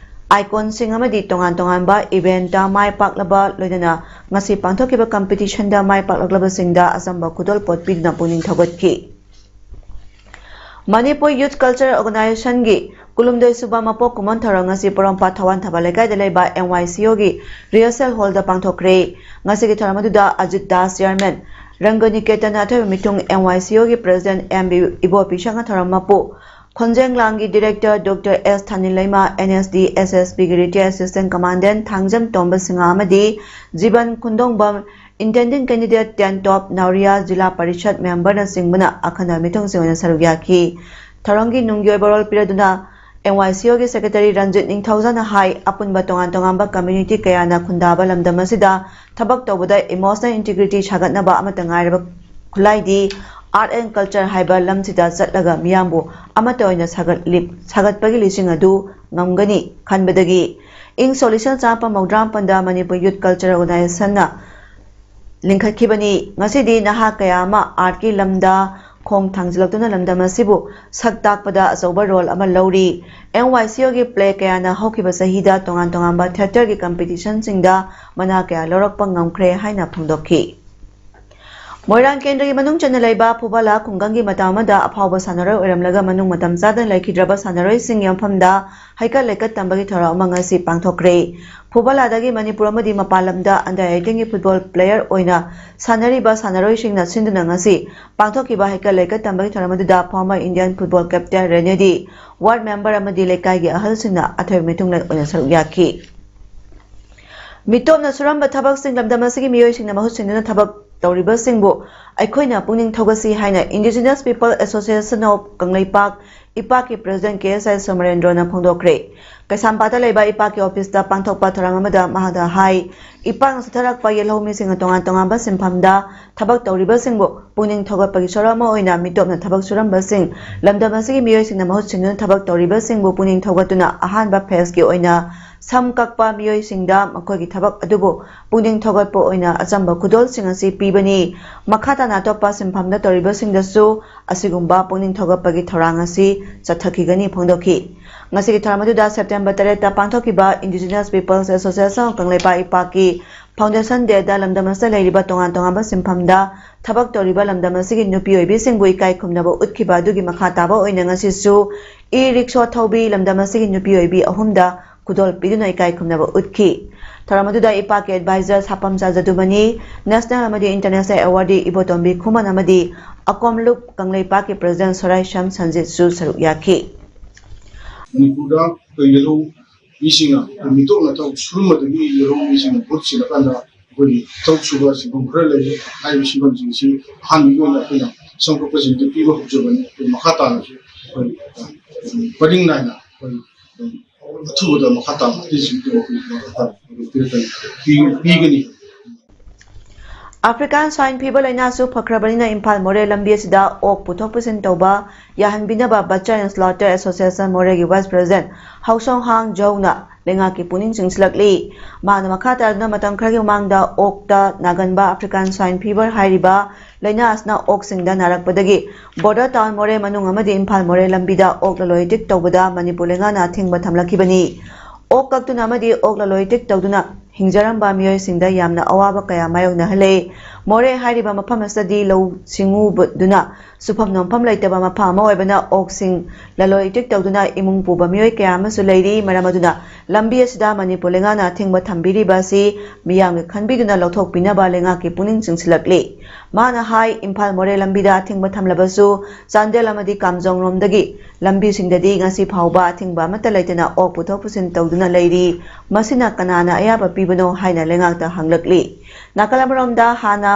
iconꯁꯤꯡ ꯑꯃꯗꯤ ꯇꯣꯉꯥꯟ ꯇꯣꯉꯥꯟꯕ eventꯇ ꯃꯥꯏ ꯄꯥꯛꯂꯕ, ꯂꯣꯏꯅꯅ ꯉꯁꯤ ꯄꯥꯡꯊꯣꯛꯈꯤꯕ competitionꯗ ꯃꯥꯏ ꯄꯥꯛꯂꯛꯂꯕꯁꯤꯡꯗ ꯑꯆꯝꯕ ꯈꯨꯗꯣꯜꯄꯣꯠ ꯄꯤꯗꯨꯅ ꯄꯨꯛꯅꯤꯡ ꯊꯧꯒꯠꯈꯤ꯫ ꯃꯅꯤꯄꯨꯔ Youth Culture Organizationꯒꯤ ꯀꯨꯟꯍꯨꯝꯗꯣꯏ ꯁꯨꯕ ꯃꯄꯣꯛ ꯀꯨꯝꯑꯣꯟ ꯊꯧꯔꯝ ꯉꯁꯤ ꯄꯣꯔꯣꯝꯄꯥꯠ ꯊꯋꯥꯟ ꯊꯕ ꯂꯩꯀꯥꯏꯗ ꯂꯩꯕ MYCOꯒꯤ rehearsal hallꯗ ꯄꯥꯡꯊꯣꯛꯈ꯭ꯔꯦ꯫ ꯉꯁꯤꯒꯤ ꯊꯧꯔꯝ ꯑꯗꯨꯗ ꯑꯖꯤꯠ ꯗꯥꯁ chairman, ꯔꯪꯒꯅꯤꯀꯦꯇꯟ ꯑꯊꯣꯏꯕ ꯃꯤꯊꯨꯡ, MYCOꯒꯤ president M B ꯏꯕꯣꯄꯤꯁꯪꯅ ꯊꯧꯔꯝ ꯃꯄꯨ, ꯈꯣꯟꯖꯦꯡꯂꯥꯡꯒꯤ director Doctor S ꯊꯥꯅꯤꯂꯩꯃ, NSD SSBꯒꯤ retired assistant commandant Thangjam ꯇꯣꯝꯕ ꯁꯤꯡꯍ ꯑꯃꯗꯤ ꯖꯤꯕꯟ ꯈꯨꯟꯗꯣꯡꯕꯝ, intending candidate ten top ꯅꯥꯎꯔꯤꯌꯥ ꯖꯤꯂꯥ ꯄꯔꯤꯁꯠ memberꯅꯆꯤꯡꯕꯅ ꯑꯈꯟꯅꯕ ꯃꯤꯊꯨꯡꯁꯤꯡ ꯑꯣꯏꯅ ꯁꯔꯨꯛ ꯌꯥꯈꯤ꯫ ꯊꯧꯔꯝꯒꯤ ꯅꯨꯡꯒꯤ ꯑꯣꯏꯕ ꯔꯣꯜ ꯄꯤꯔꯗꯨꯅ MYCOꯒꯤ secretary ꯔꯟꯖꯤꯠ ꯅꯤꯡꯊꯧꯖꯥꯅ ꯍꯥꯏ, ꯑꯄꯨꯟꯕ ꯇꯣꯉꯥꯟ ꯇꯣꯉꯥꯟꯕ community ꯀꯌꯥꯅ ꯈꯨꯟꯗꯥꯕ ꯂꯝꯗꯝ ꯑꯁꯤꯗ ꯊꯕꯛ ꯇꯧꯕꯗ emotional integrity ꯁꯥꯒꯠꯅꯕ ꯑꯃꯠꯇ ꯉꯥꯏꯔꯕ ꯈꯨꯠꯂꯥꯏꯗꯤ art and culture ꯍꯥꯏꯕ ꯂꯝꯁꯤꯗ ꯆꯠꯂꯒ ꯃꯤꯌꯥꯝꯕꯨ ꯑꯃꯠꯇ ꯑꯣꯏꯅ ꯁꯥꯒꯠꯂꯤ-, ꯁꯥꯒꯠꯄꯒꯤ ꯂꯤꯁꯤꯡ ꯑꯗꯨ ꯉꯝꯒꯅꯤ ꯈꯟꯕꯗꯒꯤ ꯏꯪ ꯁꯣꯛ ꯂꯤꯁꯤꯡ ꯆꯥꯃꯥꯄꯟ ꯃꯧꯗ꯭ꯔꯥ ꯃꯥꯄꯟꯗ ꯃꯅꯤꯄꯨꯔ Youth Culture Organizationꯅ ꯂꯤꯡꯈꯠꯈꯤꯕꯅꯤ꯫ ꯉꯁꯤꯗꯤ ꯅꯍꯥ ꯀꯌꯥ ꯑꯃ artꯀꯤ ꯂꯝꯗ ꯈꯣꯡ ꯊꯥꯡꯖꯤꯜꯂꯛꯇꯨꯅ ꯂꯝꯗꯝ ꯑꯁꯤꯕꯨ ꯁꯛ ꯇꯥꯛꯄꯗ ꯑꯆꯧꯕ role ꯑꯃ ꯂꯧꯔꯤ꯫ MYCOꯒꯤ play ꯀꯌꯥꯅ ꯍꯧꯈꯤꯕ ꯆꯍꯤꯗ ꯇꯣꯉꯥꯟ ꯇꯣꯉꯥꯟꯕ theatreꯒꯤ competitionꯁꯤꯡꯗ ꯃꯅꯥ ꯀꯌꯥ ꯂꯧꯔꯛꯄ ꯉꯝꯈ꯭ꯔꯦ ꯍꯥꯏꯅ ꯐꯣꯡꯗꯣꯛꯈꯤ꯫ ꯃꯣꯏꯔꯥꯡ ꯀꯦꯟꯗ꯭ꯔꯒꯤ ꯃꯅꯨꯡ ꯆꯟꯅ ꯂꯩꯕ ꯐꯨꯕꯥꯂꯥ ꯈꯨꯡꯒꯪꯒꯤ ꯃꯇꯝ ꯑꯃꯗ ꯑꯐꯥꯎꯕ ꯁꯥꯟꯅꯔꯣꯏ ꯑꯣꯏꯔꯝꯂꯒ ꯃꯅꯨꯡ ꯃꯇꯝ ꯆꯥꯗꯅ ꯂꯩꯈꯤꯗ꯭ꯔꯕ ꯁꯥꯟꯅꯔꯣꯏꯁꯤꯡꯒꯤ ꯃꯐꯝꯗ ꯍꯩꯀꯠ ꯂꯩꯀꯠ ꯇꯝꯕꯒꯤ ꯊꯧꯔꯝ ꯑꯃ ꯉꯁꯤ ꯄꯥꯡꯊꯣꯛꯈ꯭ꯔꯦ꯫ ꯐꯨꯕꯥꯂꯥꯗꯒꯤ ꯃꯅꯤꯄꯨꯔ ꯑꯃꯗꯤ ꯃꯄꯥꯟ ꯂꯝꯗ under eighteenꯒꯤ football player ꯑꯣꯏꯅ ꯁꯥꯟꯅꯔꯤꯕ ꯁꯥꯟꯅꯔꯣꯏꯁꯤꯡꯅ ꯁꯤꯟꯗꯨꯅ ꯉꯁꯤ ꯄꯥꯡꯊꯣꯛꯈꯤꯕ ꯍꯩꯀꯠ ꯂꯩꯀꯠ ꯇꯝꯕꯒꯤ ꯊꯧꯔꯝ ꯑꯗꯨꯗ former Indian football captain ꯔꯦꯅꯦꯗꯤ, ward member ꯑꯃꯗꯤ ꯂꯩꯀꯥꯏꯒꯤ ꯑꯍꯜꯁꯤꯡꯅ ꯑꯊꯣꯏꯕ ꯃꯤꯊꯨꯡꯂꯦꯟ ꯑꯣꯏꯅ ꯁꯔꯨꯛ ꯌꯥꯈꯤ꯫ ꯃꯤꯇꯣꯞꯅ ꯁꯨꯔꯝꯕ ꯊꯕꯛꯁꯤꯡ ꯂꯝꯗꯝ ꯑꯁꯤꯒꯤ ꯃꯤꯑꯣꯏꯁꯤꯡꯅ ꯃꯍꯨꯠ ꯁꯤꯟꯗꯨꯅ ꯊꯕꯛ ꯇꯧꯔꯤꯕꯁꯤꯡꯕꯨ ꯑꯩꯈꯣꯏꯅ ꯄꯨꯛꯅꯤꯡ ꯊꯧꯒꯠꯁꯤ ꯍꯥꯏꯅ Indigenous People Association of Kangleipak, ꯏꯄꯥꯛꯀꯤ ꯄ꯭ꯔꯦꯁꯤꯗꯦꯟ ꯀꯦ ꯑꯦꯁ ꯑꯥꯏ ꯁꯣꯃꯔꯦꯟꯗ꯭ꯔꯣꯅ ꯐꯣꯡꯗꯣꯛꯈ꯭ꯔꯦ꯫ ꯀꯩꯁꯥꯝꯄꯥꯠꯇ ꯂꯩꯕ ꯏꯄꯥꯛꯀꯤ ꯑꯣꯐꯤꯁꯇ ꯄꯥꯡꯊꯣꯛꯄ ꯊꯧꯔꯝ ꯑꯃꯗ ꯃꯍꯥꯛꯅ ꯍꯥꯏ, ꯏꯄꯥꯛꯅ ꯆꯠꯊꯔꯛꯄ ꯌꯦꯜꯍꯧꯃꯤꯁꯤꯡꯅ ꯇꯣꯉꯥꯟ ꯇꯣꯉꯥꯟꯕ ꯁꯤꯟꯐꯝꯗ ꯊꯕꯛ ꯇꯧꯔꯤꯕꯁꯤꯡꯕꯨ ꯄꯨꯛꯅꯤꯡ ꯊꯧꯒꯠꯄꯒꯤ ꯁꯔꯨꯛ ꯑꯃ ꯑꯣꯏꯅ ꯃꯤꯇꯣꯞꯅ ꯊꯕꯛ ꯁꯨꯔꯝꯕꯁꯤꯡ, ꯂꯝꯗꯝ ꯑꯁꯤꯒꯤ ꯃꯤꯑꯣꯏꯁꯤꯡꯅ ꯃꯍꯨꯠ ꯁꯤꯟꯗꯨꯅ ꯊꯕꯛ ꯇꯧꯔꯤꯕꯁꯤꯡꯕꯨ ꯄꯨꯛꯅꯤꯡ ꯊꯧꯒꯠꯇꯨꯅ ꯑꯍꯥꯟꯕ ꯐꯦꯖꯀꯤ ꯑꯣꯏꯅ ꯁꯝ ꯀꯛꯄ ꯃꯤꯑꯣꯏꯁꯤꯡꯗ ꯃꯈꯣꯏꯒꯤ ꯊꯕꯛ ꯑꯗꯨꯕꯨ ꯄꯨꯛꯅꯤꯡ ꯊꯧꯒꯠꯄ ꯑꯣꯏꯅ ꯑꯆꯝꯕ ꯈꯨꯗꯣꯜꯁꯤꯡ ꯑꯁꯤ ꯄꯤꯕꯅꯤ꯫ ꯃꯈꯥ ꯇꯥꯅ ꯑꯇꯣꯞꯄ ꯁꯤꯟꯐꯝꯗ ꯇꯧꯔꯤꯕꯁꯤꯡꯗꯁꯨ ꯑꯁꯤꯒꯨꯝꯕ ꯄꯨꯛꯅꯤꯡ ꯊꯧꯒꯠꯄꯒꯤ ꯊꯧꯔꯥꯡ ꯑꯁꯤ ꯆꯠꯊꯈꯤꯒꯅꯤ ꯐꯣꯡꯗꯣꯛꯈꯤ꯫ ꯉꯁꯤꯒꯤ ꯊꯧꯔꯝ ꯑꯗꯨꯗ ꯁꯦꯞꯇꯦꯝꯕꯔ ꯇꯔꯦꯠꯇ ꯄꯥꯡꯊꯣꯛꯈꯤꯕ Indigenous Peoples Association of Kangleipak ꯏꯄꯥꯛꯀꯤ Foundation Dayꯗ ꯂꯝꯗꯝ ꯑꯁꯤꯗ ꯂꯩꯔꯤꯕ ꯇꯣꯉꯥꯟ ꯇꯣꯉꯥꯟꯕ ꯁꯤꯟꯐꯝꯗ ꯊꯕꯛ ꯇꯧꯔꯤꯕ ꯂꯝꯗꯝ ꯑꯁꯤꯒꯤ ꯅꯨꯄꯤ ꯑꯣꯏꯕꯤꯁꯤꯡꯕꯨ ꯏꯀꯥꯏ ꯈꯨꯝꯅꯕ ꯎꯠꯈꯤꯕ ꯑꯗꯨꯒꯤ ꯃꯈꯥ ꯇꯥꯕ ꯑꯣꯏꯅ ꯉꯁꯤꯁꯨ e-rickshaw ꯊꯧꯕꯤ ꯂꯝꯗꯝ ꯑꯁꯤꯒꯤ ꯅꯨꯄꯤ ꯑꯣꯏꯕꯤ ꯑꯍꯨꯝꯗ ꯈꯨꯗꯣꯜ ꯄꯤꯗꯨꯅ ꯏꯀꯥꯏ ꯈꯨꯝꯅꯕ ꯎꯠꯈꯤ꯫ ꯊꯧꯔꯝ ꯑꯗꯨꯗ ꯏꯄꯥꯛꯀꯤ advisor ꯁꯥꯄꯝꯆꯥ ꯖꯗꯨꯃꯅꯤ, national ꯑꯃꯗꯤ international awardee ꯏꯕꯣꯇꯣꯝꯕꯤ ꯈꯨꯃꯟ ꯑꯃꯗꯤ ꯑꯀꯣꯝꯂꯨꯞ ꯀꯪꯂꯩꯄꯥꯛꯀꯤ president ꯁꯣꯔꯥꯏꯁꯝ ꯁꯟꯖꯤꯠꯁꯨ ꯁꯔꯨꯛ ꯌꯥꯈꯤ꯫ ꯃꯅꯤꯄꯨꯔꯗ ꯑꯩꯈꯣꯏ ꯌꯦꯜꯍꯧ ꯃꯤꯁꯤꯡꯅ ꯑꯩꯈꯣꯏ ꯃꯤꯇꯣꯞꯅ ꯊꯕꯛ ꯁꯨꯔꯝꯕꯗꯒꯤ ꯌꯦꯜꯍꯧ ꯃꯤꯁꯤꯡꯅ ꯃꯍꯨꯠ ꯁꯤꯜꯂꯀꯥꯟꯗ ꯑꯩꯈꯣꯏꯒꯤ ꯊꯕꯛ ꯁꯨꯕ ꯁꯤꯟꯐꯝ ꯈꯔ ꯂꯩ꯫ ꯍꯥꯏꯔꯤꯕ ꯁꯤꯟꯐꯝꯁꯤꯡꯁꯤ ꯑꯍꯥꯟꯕꯒꯤ ꯑꯣꯏꯅ ꯑꯩꯈꯣꯏꯅ ꯁꯝ ꯀꯛꯄꯁꯤꯡꯗꯨ ꯄꯤꯕ ꯍꯧꯖꯕꯅꯤ꯫ ꯑꯩꯈꯣꯏ ꯃꯈꯥ ꯇꯥꯅꯁꯨ ꯑꯩꯈꯣꯏ ꯄꯔꯤꯡ ꯅꯥꯏꯅ ꯑꯩꯈꯣꯏ ꯑꯊꯨꯕꯗ ꯃꯈꯥ ꯇꯥꯕ ꯑꯇꯩꯁꯤꯡꯗꯨ ꯑꯩꯈꯣꯏ ꯄꯤꯔꯛꯀꯅꯤ, ꯄꯤ-, ꯄꯤꯒꯅꯤ꯫ African Swine Fever ꯂꯥꯏꯅꯥꯁꯨ ꯐꯈ꯭ꯔꯕꯅꯤꯅ ꯏꯝꯐꯥꯜ ꯃꯣꯔꯦ ꯂꯝꯕꯤ ꯑꯁꯤꯗ ꯑꯣꯛ ꯄꯨꯊꯣꯛ ꯄꯨꯁꯤꯟ ꯇꯧꯕ ꯌꯥꯍꯟꯕꯤꯅꯕ Butcher and Slaughter Association ꯃꯣꯔꯦꯒꯤ vice president ꯍꯥꯎꯁꯣꯡꯍꯥꯡ ꯖꯧꯅ ꯂꯩꯉꯥꯛꯀꯤ ꯄꯨꯛꯅꯤꯡ ꯆꯤꯡꯁꯤꯜꯂꯛꯂꯤ꯫ ꯃꯍꯥꯛꯅ ꯃꯈꯥ ꯇꯥꯗꯨꯅ ꯃꯇꯝ ꯈꯔꯒꯤ ꯃꯃꯥꯡꯗ ꯑꯣꯛꯇ ꯅꯥꯒꯟꯕ African Swine Fever ꯍꯥꯏꯔꯤꯕ ꯂꯥꯏꯅꯥ ꯑꯁꯤꯅ ꯑꯣꯛꯁꯤꯡꯗ ꯅꯥꯔꯛꯄꯗꯒꯤ border town ꯃꯣꯔꯦ ꯃꯅꯨꯡ ꯑꯃꯗꯤ ꯏꯝꯐꯥꯜ ꯃꯣꯔꯦ ꯂꯝꯕꯤꯗ ꯑꯣꯛ ꯂꯂꯣꯟ ꯏꯇꯤꯛ ꯇꯧꯕꯗ ꯃꯅꯤꯄꯨꯔ ꯂꯩꯉꯥꯛꯅ ꯑꯊꯤꯡꯕ ꯊꯝꯂꯛꯈꯤꯕꯅꯤ꯫ ꯑꯣꯛ ꯀꯛꯇꯨꯅ ꯑꯃꯗꯤ ꯑꯣꯛ ꯂꯂꯣꯟ ꯏꯇꯤꯛ ꯇꯧꯗꯨꯅ ꯍꯤꯡꯖꯔꯝꯕ ꯃꯤꯑꯣꯏꯁꯤꯡꯗ ꯌꯥꯝꯅ ꯑꯋꯥꯕ ꯀꯌꯥ ꯃꯥꯌꯣꯛꯅꯍꯜꯂꯦ꯫ ꯃꯣꯔꯦ ꯍꯥꯏꯔꯤꯕ ꯃꯐꯝ ꯑꯁꯤꯗꯗꯤ ꯂꯧꯎ ꯁꯤꯡꯎꯕꯗꯨꯅ ꯁꯨꯐꯝ ꯅꯣꯝꯐꯝ ꯂꯩꯇꯕ ꯃꯐꯝ ꯑꯃ ꯑꯣꯏꯕꯅ ꯑꯣꯛꯁꯤꯡ ꯂꯂꯣꯟ ꯏꯇꯤꯛ ꯇꯧꯗꯨꯅ ꯏꯃꯨꯡ ꯄꯨꯕ ꯃꯤꯑꯣꯏ ꯀꯌꯥ ꯑꯃꯁꯨ ꯂꯩꯔꯤ꯫ ꯃꯔꯝ ꯑꯗꯨꯅ ꯂꯝꯕꯤ ꯑꯁꯤꯗ ꯃꯅꯤꯄꯨꯔ ꯂꯩꯉꯥꯛꯅ ꯑꯊꯤꯡꯕ ꯊꯝꯕꯤꯔꯤꯕ ꯑꯁꯤ ꯃꯤꯌꯥꯝꯒꯤ ꯈꯟꯕꯤꯗꯨꯅ ꯂꯧꯊꯣꯛꯄꯤꯅꯕ ꯂꯩꯉꯥꯛꯀꯤ ꯄꯨꯛꯅꯤꯡ ꯆꯤꯡꯁꯤꯜꯂꯛꯂꯤ꯫ ꯃꯥꯅ ꯍꯥꯏ, ꯏꯝꯐꯥꯜ ꯃꯣꯔꯦ ꯂꯝꯕꯤꯗ ꯑꯊꯤꯡꯕ ꯊꯝꯂꯕꯁꯨ ꯆꯥꯟꯗꯦꯜ ꯑꯃꯗꯤ ꯀꯥꯝꯖꯣꯡ ꯂꯣꯝꯗꯒꯤ ꯂꯝꯕꯤꯁꯤꯡꯗꯗꯤ ꯉꯁꯤ ꯐꯥꯎꯕ ꯑꯊꯤꯡꯕ ꯑꯃꯠꯇ ꯂꯩꯇꯅ ꯑꯣꯛ ꯄꯨꯊꯣꯛ ꯄꯨꯁꯤꯟ ꯇꯧꯗꯨꯅ ꯂꯩꯔꯤ꯫ ꯃꯁꯤꯅ ꯀꯅꯥꯅ ꯑꯌꯥꯕ ꯄꯤꯕꯅꯣ ꯍꯥꯏꯅ ꯂꯩꯉꯥꯛꯇ ꯍꯪꯂꯛꯂꯤ꯫ ꯅꯥꯀꯜ ꯑꯃꯔꯣꯝꯗ ꯍꯥꯟꯅ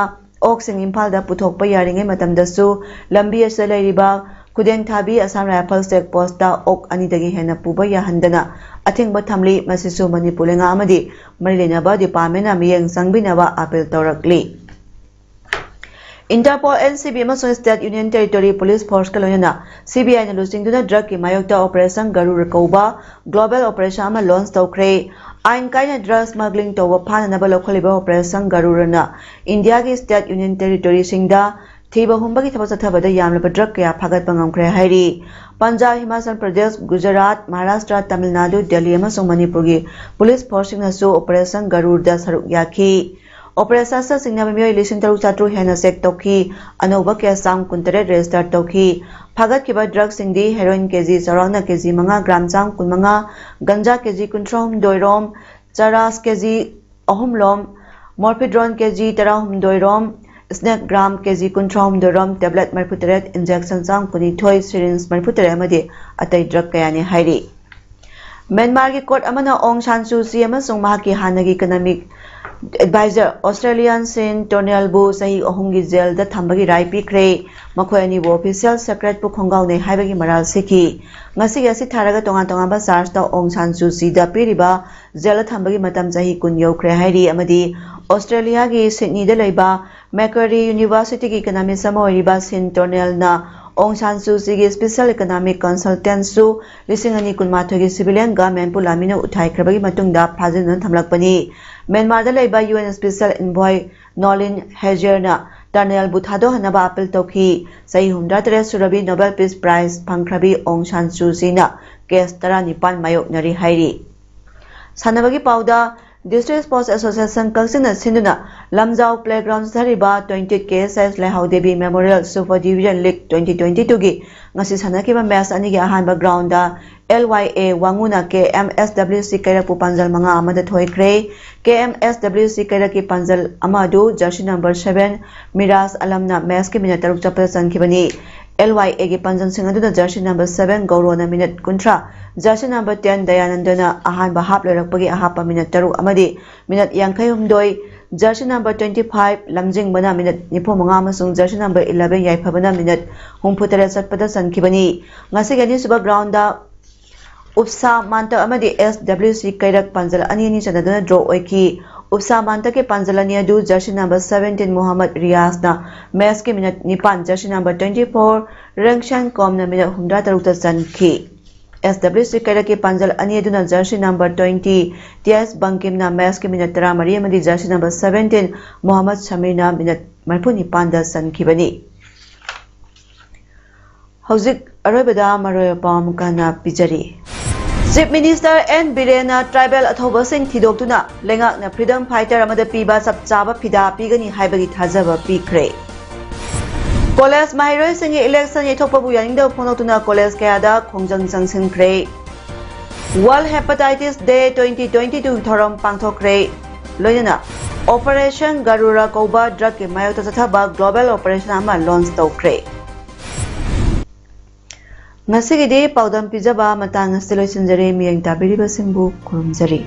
ꯑꯣꯛꯁꯤꯡ ꯏꯝꯐꯥꯜꯗ ꯄꯨꯊꯣꯛꯄ ꯌꯥꯔꯤꯉꯩ ꯃꯇꯝꯗꯁꯨ ꯂꯝꯕꯤ ꯑꯁꯤꯗ ꯂꯩꯔꯤꯕ ꯈꯨꯗꯦꯡꯊꯥꯕꯤ ꯑꯁꯥꯝ ꯔꯥꯏꯐꯜꯁ ꯆꯦꯛ ꯄꯣꯁꯇ ꯑꯣꯛ ꯑꯅꯤꯗꯒꯤ ꯍꯦꯟꯅ ꯄꯨꯕ ꯌꯥꯍꯟꯗꯅ ꯑꯊꯤꯡꯕ ꯊꯝꯂꯤ꯫ ꯃꯁꯤꯁꯨ ꯃꯅꯤꯄꯨꯔ ꯂꯩꯉꯥꯛ ꯑꯃꯗꯤ ꯃꯔꯤ ꯂꯩꯅꯕ ꯗꯤꯄꯥꯔꯠꯃꯦꯟꯅ ꯃꯤꯠꯌꯦꯡ ꯆꯪꯕꯤꯅꯕ ꯑꯥꯄꯤꯜ ꯇꯧꯔꯛꯂꯤ꯫ ꯏꯟꯇꯔꯄꯣꯜ, ꯑꯦꯟ ꯁꯤ ꯕꯤ ꯑꯃꯁꯨꯡ ꯁ꯭ꯇꯦꯠ ꯌꯨꯅꯤꯌꯟ ꯇꯦꯔꯤꯇꯣꯔꯤ ꯄꯨꯂꯤꯁ ꯐꯣꯔꯁꯀ ꯂꯣꯏꯅꯅ ꯁꯤ ꯕꯤ ꯑꯥꯏꯅ ꯂꯨꯆꯤꯡꯗꯨꯅ ꯗ꯭ꯔꯒꯀꯤ ꯃꯥꯌꯣꯛꯇ ꯑꯣꯄꯔꯦꯁꯟ ꯒꯔꯨꯔ ꯀꯧꯕ ꯒ꯭ꯂꯣꯕꯦꯜ ꯑꯣꯄꯔꯦꯁꯟ ꯑꯃ ꯂꯣꯟꯆ ꯇꯧꯈ꯭ꯔꯦ꯫ ꯑꯥꯏꯟ ꯀꯥꯏꯅ ꯗ꯭ꯔꯒ ꯁ꯭ꯃꯒ꯭ꯂꯤꯡ ꯇꯧꯕ ꯐꯥꯅꯅꯕ ꯂꯧꯈꯠꯂꯤꯕ ꯑꯣꯄꯔꯦꯁꯟ ꯒꯔꯨꯔꯅ ꯏꯟꯗꯤꯌꯥꯒꯤ ꯁ꯭ꯇꯦꯠ ꯌꯨꯅꯤꯌꯟ ꯇꯦꯔꯤꯇꯣꯔꯤꯁꯤꯡꯗ ꯊꯤꯕ ꯍꯨꯝꯕꯒꯤ ꯊꯕꯛ ꯆꯠꯊꯕꯗ ꯌꯥꯝꯂꯕ ꯗ꯭ꯔꯒ ꯀꯌꯥ ꯐꯥꯒꯠꯄ ꯉꯝꯈ꯭ꯔꯦ ꯍꯥꯏꯔꯤ꯫ ꯄꯟꯖꯥꯕ, ꯍꯤꯃꯥꯆꯜ ꯄ꯭ꯔꯗꯦꯁ, ꯒꯨꯖꯔꯥꯠ, ꯃꯍꯥꯔꯥꯁꯇ꯭ꯔ, ꯇꯥꯃꯤꯜ ꯅꯥꯗꯨ, ꯗꯦꯜꯂꯤ ꯑꯃꯁꯨꯡ ꯃꯅꯤꯄꯨꯔꯒꯤ ꯄꯨꯂꯤꯁ ꯐꯣꯔꯁꯁꯤꯡꯅꯁꯨ ꯑꯣꯄꯔꯦꯁꯟ ꯒꯔꯨꯔꯗ ꯁꯔꯨꯛ ꯌꯥꯈꯤ꯫ ꯑꯣꯄꯔꯦꯁꯟꯗ ꯆꯤꯡꯅꯕ ꯃꯤꯑꯣꯏ ꯂꯤꯁꯤꯡ ꯇꯔꯨꯛ ꯆꯥꯇ꯭ꯔꯨꯛ ꯍꯦꯟꯅ ꯆꯦꯛ ꯇꯧꯈꯤ꯫ ꯑꯅꯧꯕ ꯀꯦꯁ ꯆꯥꯝ ꯀꯨꯟꯇꯔꯦꯠ ꯔꯦꯖꯤꯁꯇꯔ ꯇꯧꯈꯤ꯫ ꯐꯥꯒꯠꯈꯤꯕ ꯗ꯭ꯔꯒꯁꯤꯡꯗꯤ ꯍꯦꯔꯣꯏꯟ ꯀꯦꯖꯤ ꯆꯥꯎꯔꯥꯛꯅ ꯀꯦꯖꯤ ꯃꯉꯥ ꯒ꯭ꯔꯥꯝ ꯆꯥꯝ ꯀꯨꯟꯃꯉꯥ, ꯒꯟꯖꯥ ꯀꯦꯖꯤ ꯀꯨꯟꯊ꯭ꯔꯥꯍꯨꯝꯗꯣꯏ ꯔꯣꯝ, ꯆꯔꯥꯁ ꯀꯦꯖꯤ ꯑꯍꯨꯝ ꯂꯣꯝ, ꯃꯣꯔꯐꯤꯗ꯭ꯔꯣꯟ ꯀꯦꯖꯤ ꯇꯔꯥꯍꯨꯝꯗꯣꯏ ꯔꯣꯝ, ꯁ꯭ꯅꯦꯛ ꯒ꯭ꯔꯥꯝ ꯀꯦꯖꯤ ꯀꯨꯟꯊ꯭ꯔꯥꯍꯨꯝꯗꯣꯏ ꯔꯣꯝ, ꯇꯦꯕ꯭ꯂꯦꯠ ꯃꯔꯤꯐꯨꯇꯔꯦꯠ, ꯏꯟꯖꯦꯛꯁꯟ ꯆꯥꯝ ꯀꯨꯟꯅꯤꯊꯣꯏ, ꯁꯤꯔꯤꯟꯖ ꯃꯔꯤꯐꯨꯇꯔꯦꯠ ꯑꯃꯗꯤ ꯑꯇꯩ ꯗ꯭ꯔꯒ ꯀꯌꯥꯅꯤ ꯍꯥꯏꯔꯤ꯫ ꯃ꯭ꯌꯥꯟꯃꯥꯔꯒꯤ ꯀꯣꯔꯠ ꯑꯃꯅ ꯑꯣꯡ ꯁꯥꯟ ꯁꯨ ꯆꯤ ꯑꯃꯁꯨꯡ ꯃꯍꯥꯛꯀꯤ ꯍꯥꯟꯅꯒꯤ ꯏꯀꯅꯣꯃꯤꯛ ꯑꯦꯗꯚꯥꯏꯖꯔ ꯑꯣꯁꯇ꯭ꯔꯦꯂꯤꯌꯥꯟ ꯁꯤꯟ ꯇꯣꯔꯅꯦꯜꯕꯨ ꯆꯍꯤ ꯑꯍꯨꯝꯒꯤ ꯖꯦꯜꯗ ꯊꯝꯕꯒꯤ ꯔꯥꯏ ꯄꯤꯈ꯭ꯔꯦ꯫ ꯃꯈꯣꯏ ꯑꯅꯤꯕꯨ ꯑꯣꯐꯤꯁꯤꯌꯦꯜ ꯁꯦꯀ꯭ꯔꯦꯠꯄꯨ ꯈꯣꯡꯒꯥꯎꯅꯩ ꯍꯥꯏꯕꯒꯤ ꯃꯔꯥꯜ ꯁꯤꯈꯤ꯫ ꯉꯁꯤꯒꯤ ꯑꯁꯤ ꯊꯥꯔꯒ ꯇꯣꯉꯥꯟ ꯇꯣꯉꯥꯟꯕ ꯆꯥꯔꯖꯇ ꯑꯣꯡ ꯁꯥꯟ ꯁꯨ ꯆꯤꯗ ꯄꯤꯔꯤꯕ ꯖꯦꯜꯗ ꯊꯝꯕꯒꯤ ꯃꯇꯝ ꯆꯍꯤ ꯀꯨꯟ ꯌꯧꯈ꯭ꯔꯦ ꯍꯥꯏꯔꯤ ꯑꯃꯗꯤ ꯑꯣꯁꯇ꯭ꯔꯦꯂꯤꯌꯥꯒꯤ ꯁꯤꯗꯅꯤꯗ ꯂꯩꯕ ꯃꯦꯀ꯭ꯋꯥꯔꯤ ꯌꯨꯅꯤꯚꯔꯁꯤꯇꯤꯒꯤ ꯏꯀꯅꯣꯃꯤꯁ ꯑꯃ ꯑꯣꯏꯔꯤꯕ ꯁꯤꯟ ꯇꯣꯔꯅꯦꯜꯅ ꯑꯣꯡ ꯁꯥꯟ ꯁꯨ ꯆꯤꯒꯤ ꯁ꯭ꯄꯤꯁꯦꯜ ꯏꯀꯅꯣꯃꯤꯛ ꯀꯟꯁꯜꯇꯦꯟꯁꯨ ꯂꯤꯁꯤꯡ ꯑꯅꯤ ꯀꯨꯟꯃꯥꯊꯣꯏꯒꯤ ꯁꯤꯚꯤꯂꯤꯌꯟ ꯒꯚꯔꯟꯃꯦꯟꯠꯄꯨ ꯂꯥꯟꯃꯤꯅ ꯎꯠꯊꯥꯏꯈ꯭ꯔꯕꯒꯤ ꯃꯇꯨꯡꯗ ꯐꯥꯖꯤꯟꯗꯨꯅ ꯊꯝꯂꯛꯄꯅꯤ꯫ ꯃ꯭ꯌꯥꯟꯃꯥꯔꯗ ꯂꯩꯕ ꯌꯨ ꯑꯦꯟ ꯁ꯭ꯄꯤꯁꯦꯜ ꯏꯟꯚꯣꯏ ꯅꯣꯂꯤꯟ ꯍꯦꯖꯔꯅ ꯇꯣꯔꯅꯦꯜꯕꯨ ꯊꯥꯗꯣꯛꯍꯟꯅꯕ ꯑꯥꯄꯤꯜ ꯇꯧꯈꯤ꯫ ꯆꯍꯤ ꯍꯨꯝꯗ꯭ꯔꯥ ꯇꯔꯦꯠ ꯁꯨꯔꯕꯤ ꯅꯣꯕꯦꯜ ꯄꯤꯁ ꯄ꯭ꯔꯥꯏꯖ ꯐꯪꯈ꯭ꯔꯕꯤ ꯑꯣꯡ ꯁꯥꯟ ꯁꯨ ꯆꯤꯅ ꯀꯦꯁ ꯇꯔꯥꯅꯤꯄꯥꯟ ꯃꯥꯌꯣꯛꯅꯔꯤ ꯍꯥꯏꯔꯤ꯫ ꯁꯥꯟꯅꯕꯒꯤ ꯄꯥꯎꯗ, ꯗꯤꯁꯇ꯭ꯔꯤꯛ ꯁ꯭ꯄꯣꯔꯠꯁ ꯑꯦꯁꯣꯁꯤꯌꯦꯁꯟ ꯀꯛꯆꯤꯡꯅ ꯁꯤꯟꯗꯨꯅ ꯂꯝꯖꯥꯎ ꯄ꯭ꯂꯦꯒ꯭ꯔꯥꯎꯟ ꯆꯠꯊꯔꯤꯕ twenty K S S Leihaodevi memorial super division league twenty twenty ꯇꯨꯒꯤ ꯉꯁꯤ ꯁꯥꯟꯅꯈꯤꯕ ꯃꯦꯆ ꯑꯅꯤꯒꯤ ꯑꯍꯥꯟꯕ ꯒ꯭ꯔꯥꯎꯟꯗ ꯑꯦꯜ ꯋꯥꯏ ꯑꯦ ꯋꯥꯉꯨꯅ K M S W C ꯀꯩꯔꯛꯄꯨ ꯄꯥꯟꯖꯜ ꯃꯉꯥ ꯑꯃꯗ ꯊꯣꯏꯈ꯭ꯔꯦ꯫ ꯀꯦ ꯑꯦꯝ ꯑꯦꯁ ꯗꯕ꯭ꯂꯤꯎ ꯁꯤ ꯀꯩꯔꯛꯀꯤ ꯄꯥꯟꯖꯜ ꯑꯃ ꯑꯗꯨ jersey number seven Miraj ꯑꯂꯝꯅ ꯃꯦꯆꯀꯤ minute ꯇꯔꯨꯛ ꯆꯠꯄꯗ ꯆꯟꯈꯤꯕꯅꯤ꯫ ꯑꯦꯜ ꯋꯥꯏ ꯑꯦꯒꯤ ꯄꯥꯟꯖꯜꯁꯤꯡ ꯑꯗꯨꯅ ꯖꯔꯁꯤ ꯅꯝꯕꯔ ꯁꯚꯦꯟ ꯒꯧꯔꯣꯅ ꯃꯤꯅꯠ ꯀꯨꯟꯊ꯭ꯔꯥ, ꯖꯔꯁꯤ ꯅꯝꯕꯔ ꯇꯦꯟ ꯗꯌꯥꯅꯟꯗꯅ ꯑꯍꯥꯟꯕ ꯍꯥꯞ ꯂꯣꯏꯔꯛꯄꯒꯤ ꯑꯍꯥꯞꯄ ꯃꯤꯅꯠ ꯇꯔꯨꯛ ꯑꯃꯗꯤ ꯃꯤꯅꯠ ꯌꯥꯡꯈꯩ ꯍꯨꯝꯗꯣꯏ ꯖꯔꯁꯤ ꯅꯝꯕꯔ twenty five ꯂꯝꯖꯤꯡꯕꯅ ꯃꯤꯅꯠ ꯅꯤꯐꯨ ꯃꯉꯥ ꯑꯃꯁꯨꯡ ꯖꯔꯁꯤ ꯅꯝꯕꯔ eleven ꯌꯥꯏꯐꯕꯅ ꯃꯤꯅꯠ ꯍꯨꯝꯐꯨ ꯇꯔꯦꯠ ꯆꯠꯄꯗ ꯆꯟꯈꯤꯕꯅꯤ꯫ ꯉꯁꯤꯒꯤ ꯑꯅꯤꯁꯨꯕ ꯒ꯭ꯔꯥꯎꯟꯗ ꯎꯞꯁꯥ ꯃꯥꯟꯇꯛ ꯑꯃꯗꯤ S W C ꯀꯩꯔꯛ ꯄꯥꯟꯖꯜ ꯑꯅꯤ ꯑꯅꯤ ꯆꯟꯅꯗꯨꯅ ꯗ꯭ꯔꯣ ꯑꯣꯏꯈꯤ꯫ ꯎꯞꯁꯥ ꯃꯥꯟꯇꯛꯀꯤ ꯄꯥꯟꯖꯜ ꯑꯅꯤ ꯑꯗꯨ ꯖꯔꯁꯤ ꯅꯝꯕꯔ seventeen ꯃꯨꯍꯝꯃꯗ ꯔꯤꯌꯥꯖꯅ ꯃꯦꯆꯀꯤ ꯃꯤꯅꯠ ꯅꯤꯄꯥꯟ, ꯖꯔꯁꯤ ꯅꯝꯕꯔ twenty four ꯔꯪꯁꯟ ꯀꯣꯝꯅ ꯃꯤꯅꯠ ꯍꯨꯝꯗ꯭ꯔꯥ ꯇꯔꯨꯛꯇ ꯆꯟꯈꯤ꯫ S W C ꯀꯩꯔꯛꯀꯤ ꯄꯥꯟꯖꯜ ꯑꯅꯤ ꯑꯗꯨꯅ ꯖꯔꯁꯤ ꯅꯝꯕꯔ twenty ꯇꯤ ꯑꯦꯁ ꯕꯪꯀꯤꯝꯅ ꯃꯦꯆꯀꯤ ꯃꯤꯅꯠ ꯇꯔꯥꯃꯔꯤ ꯑꯃꯗꯤ ꯖꯔꯁꯤ ꯅꯝꯕꯔ seventeen ꯃꯨꯍꯝꯃꯗ ꯁꯃꯤꯔꯅ ꯃꯤꯅꯠ ꯃꯔꯤꯐꯨ ꯅꯤꯄꯥꯟꯗ ꯆꯟꯈꯤꯕꯅꯤ꯫ ꯍꯧꯖꯤꯛ ꯑꯔꯣꯏꯕꯗ ꯃꯔꯨꯑꯣꯏꯕ ꯄꯥꯎ ꯑꯃꯨꯛ ꯍꯟꯅ ꯄꯤꯖꯔꯤ꯫ Chief Minister N ꯕꯤꯔꯦꯟꯅ tribal ꯑꯊꯧꯕꯁꯤꯡ ꯊꯤꯗꯣꯛꯇꯨꯅ ꯂꯩꯉꯥꯛꯅ freedom fighter ꯑꯃꯗ ꯄꯤꯕ ꯆꯞ ꯆꯥꯕ ꯐꯤꯗꯥ ꯄꯤꯒꯅꯤ ꯍꯥꯏꯕꯒꯤ ꯊꯥꯖꯕ ꯄꯤꯈ꯭ꯔꯦ꯫ ꯀꯣꯂꯦꯖ ꯃꯍꯩꯔꯣꯏꯁꯤꯡꯒꯤ election ꯌꯩꯊꯣꯛꯄꯕꯨ ꯌꯥꯅꯤꯡꯗꯕ ꯐꯣꯡꯗꯣꯛꯇꯨꯅ ꯀꯣꯂꯦꯖ ꯀꯌꯥꯗ ꯈꯣꯡꯖꯪ ꯆꯪꯁꯤꯟꯈ꯭ꯔꯦ꯫ World Hepatitis Day twenty twenty two ꯊꯧꯔꯝ ꯄꯥꯡꯊꯣꯛꯈ꯭ꯔꯦ꯫ ꯂꯣꯏꯅꯅ Operation Garuda ꯀꯧꯕ drugꯀꯤ ꯃꯥꯌꯣꯛꯇ ꯆꯠꯊꯕ global operation ꯑꯃ launch ꯇꯧꯈ꯭ꯔꯦ꯫ ꯉꯁꯤꯒꯤꯗꯤ ꯄꯥꯎꯗꯝ ꯄꯤꯖꯕ ꯃꯇꯥꯡ ꯑꯁꯤꯗ ꯂꯣꯏꯁꯤꯟꯖꯔꯦ꯫ ꯃꯤꯠꯌꯦꯡ ꯇꯥꯕꯤꯔꯤꯕꯁꯤꯡꯕꯨ ꯈꯨꯔꯨꯝꯖꯔꯤ꯫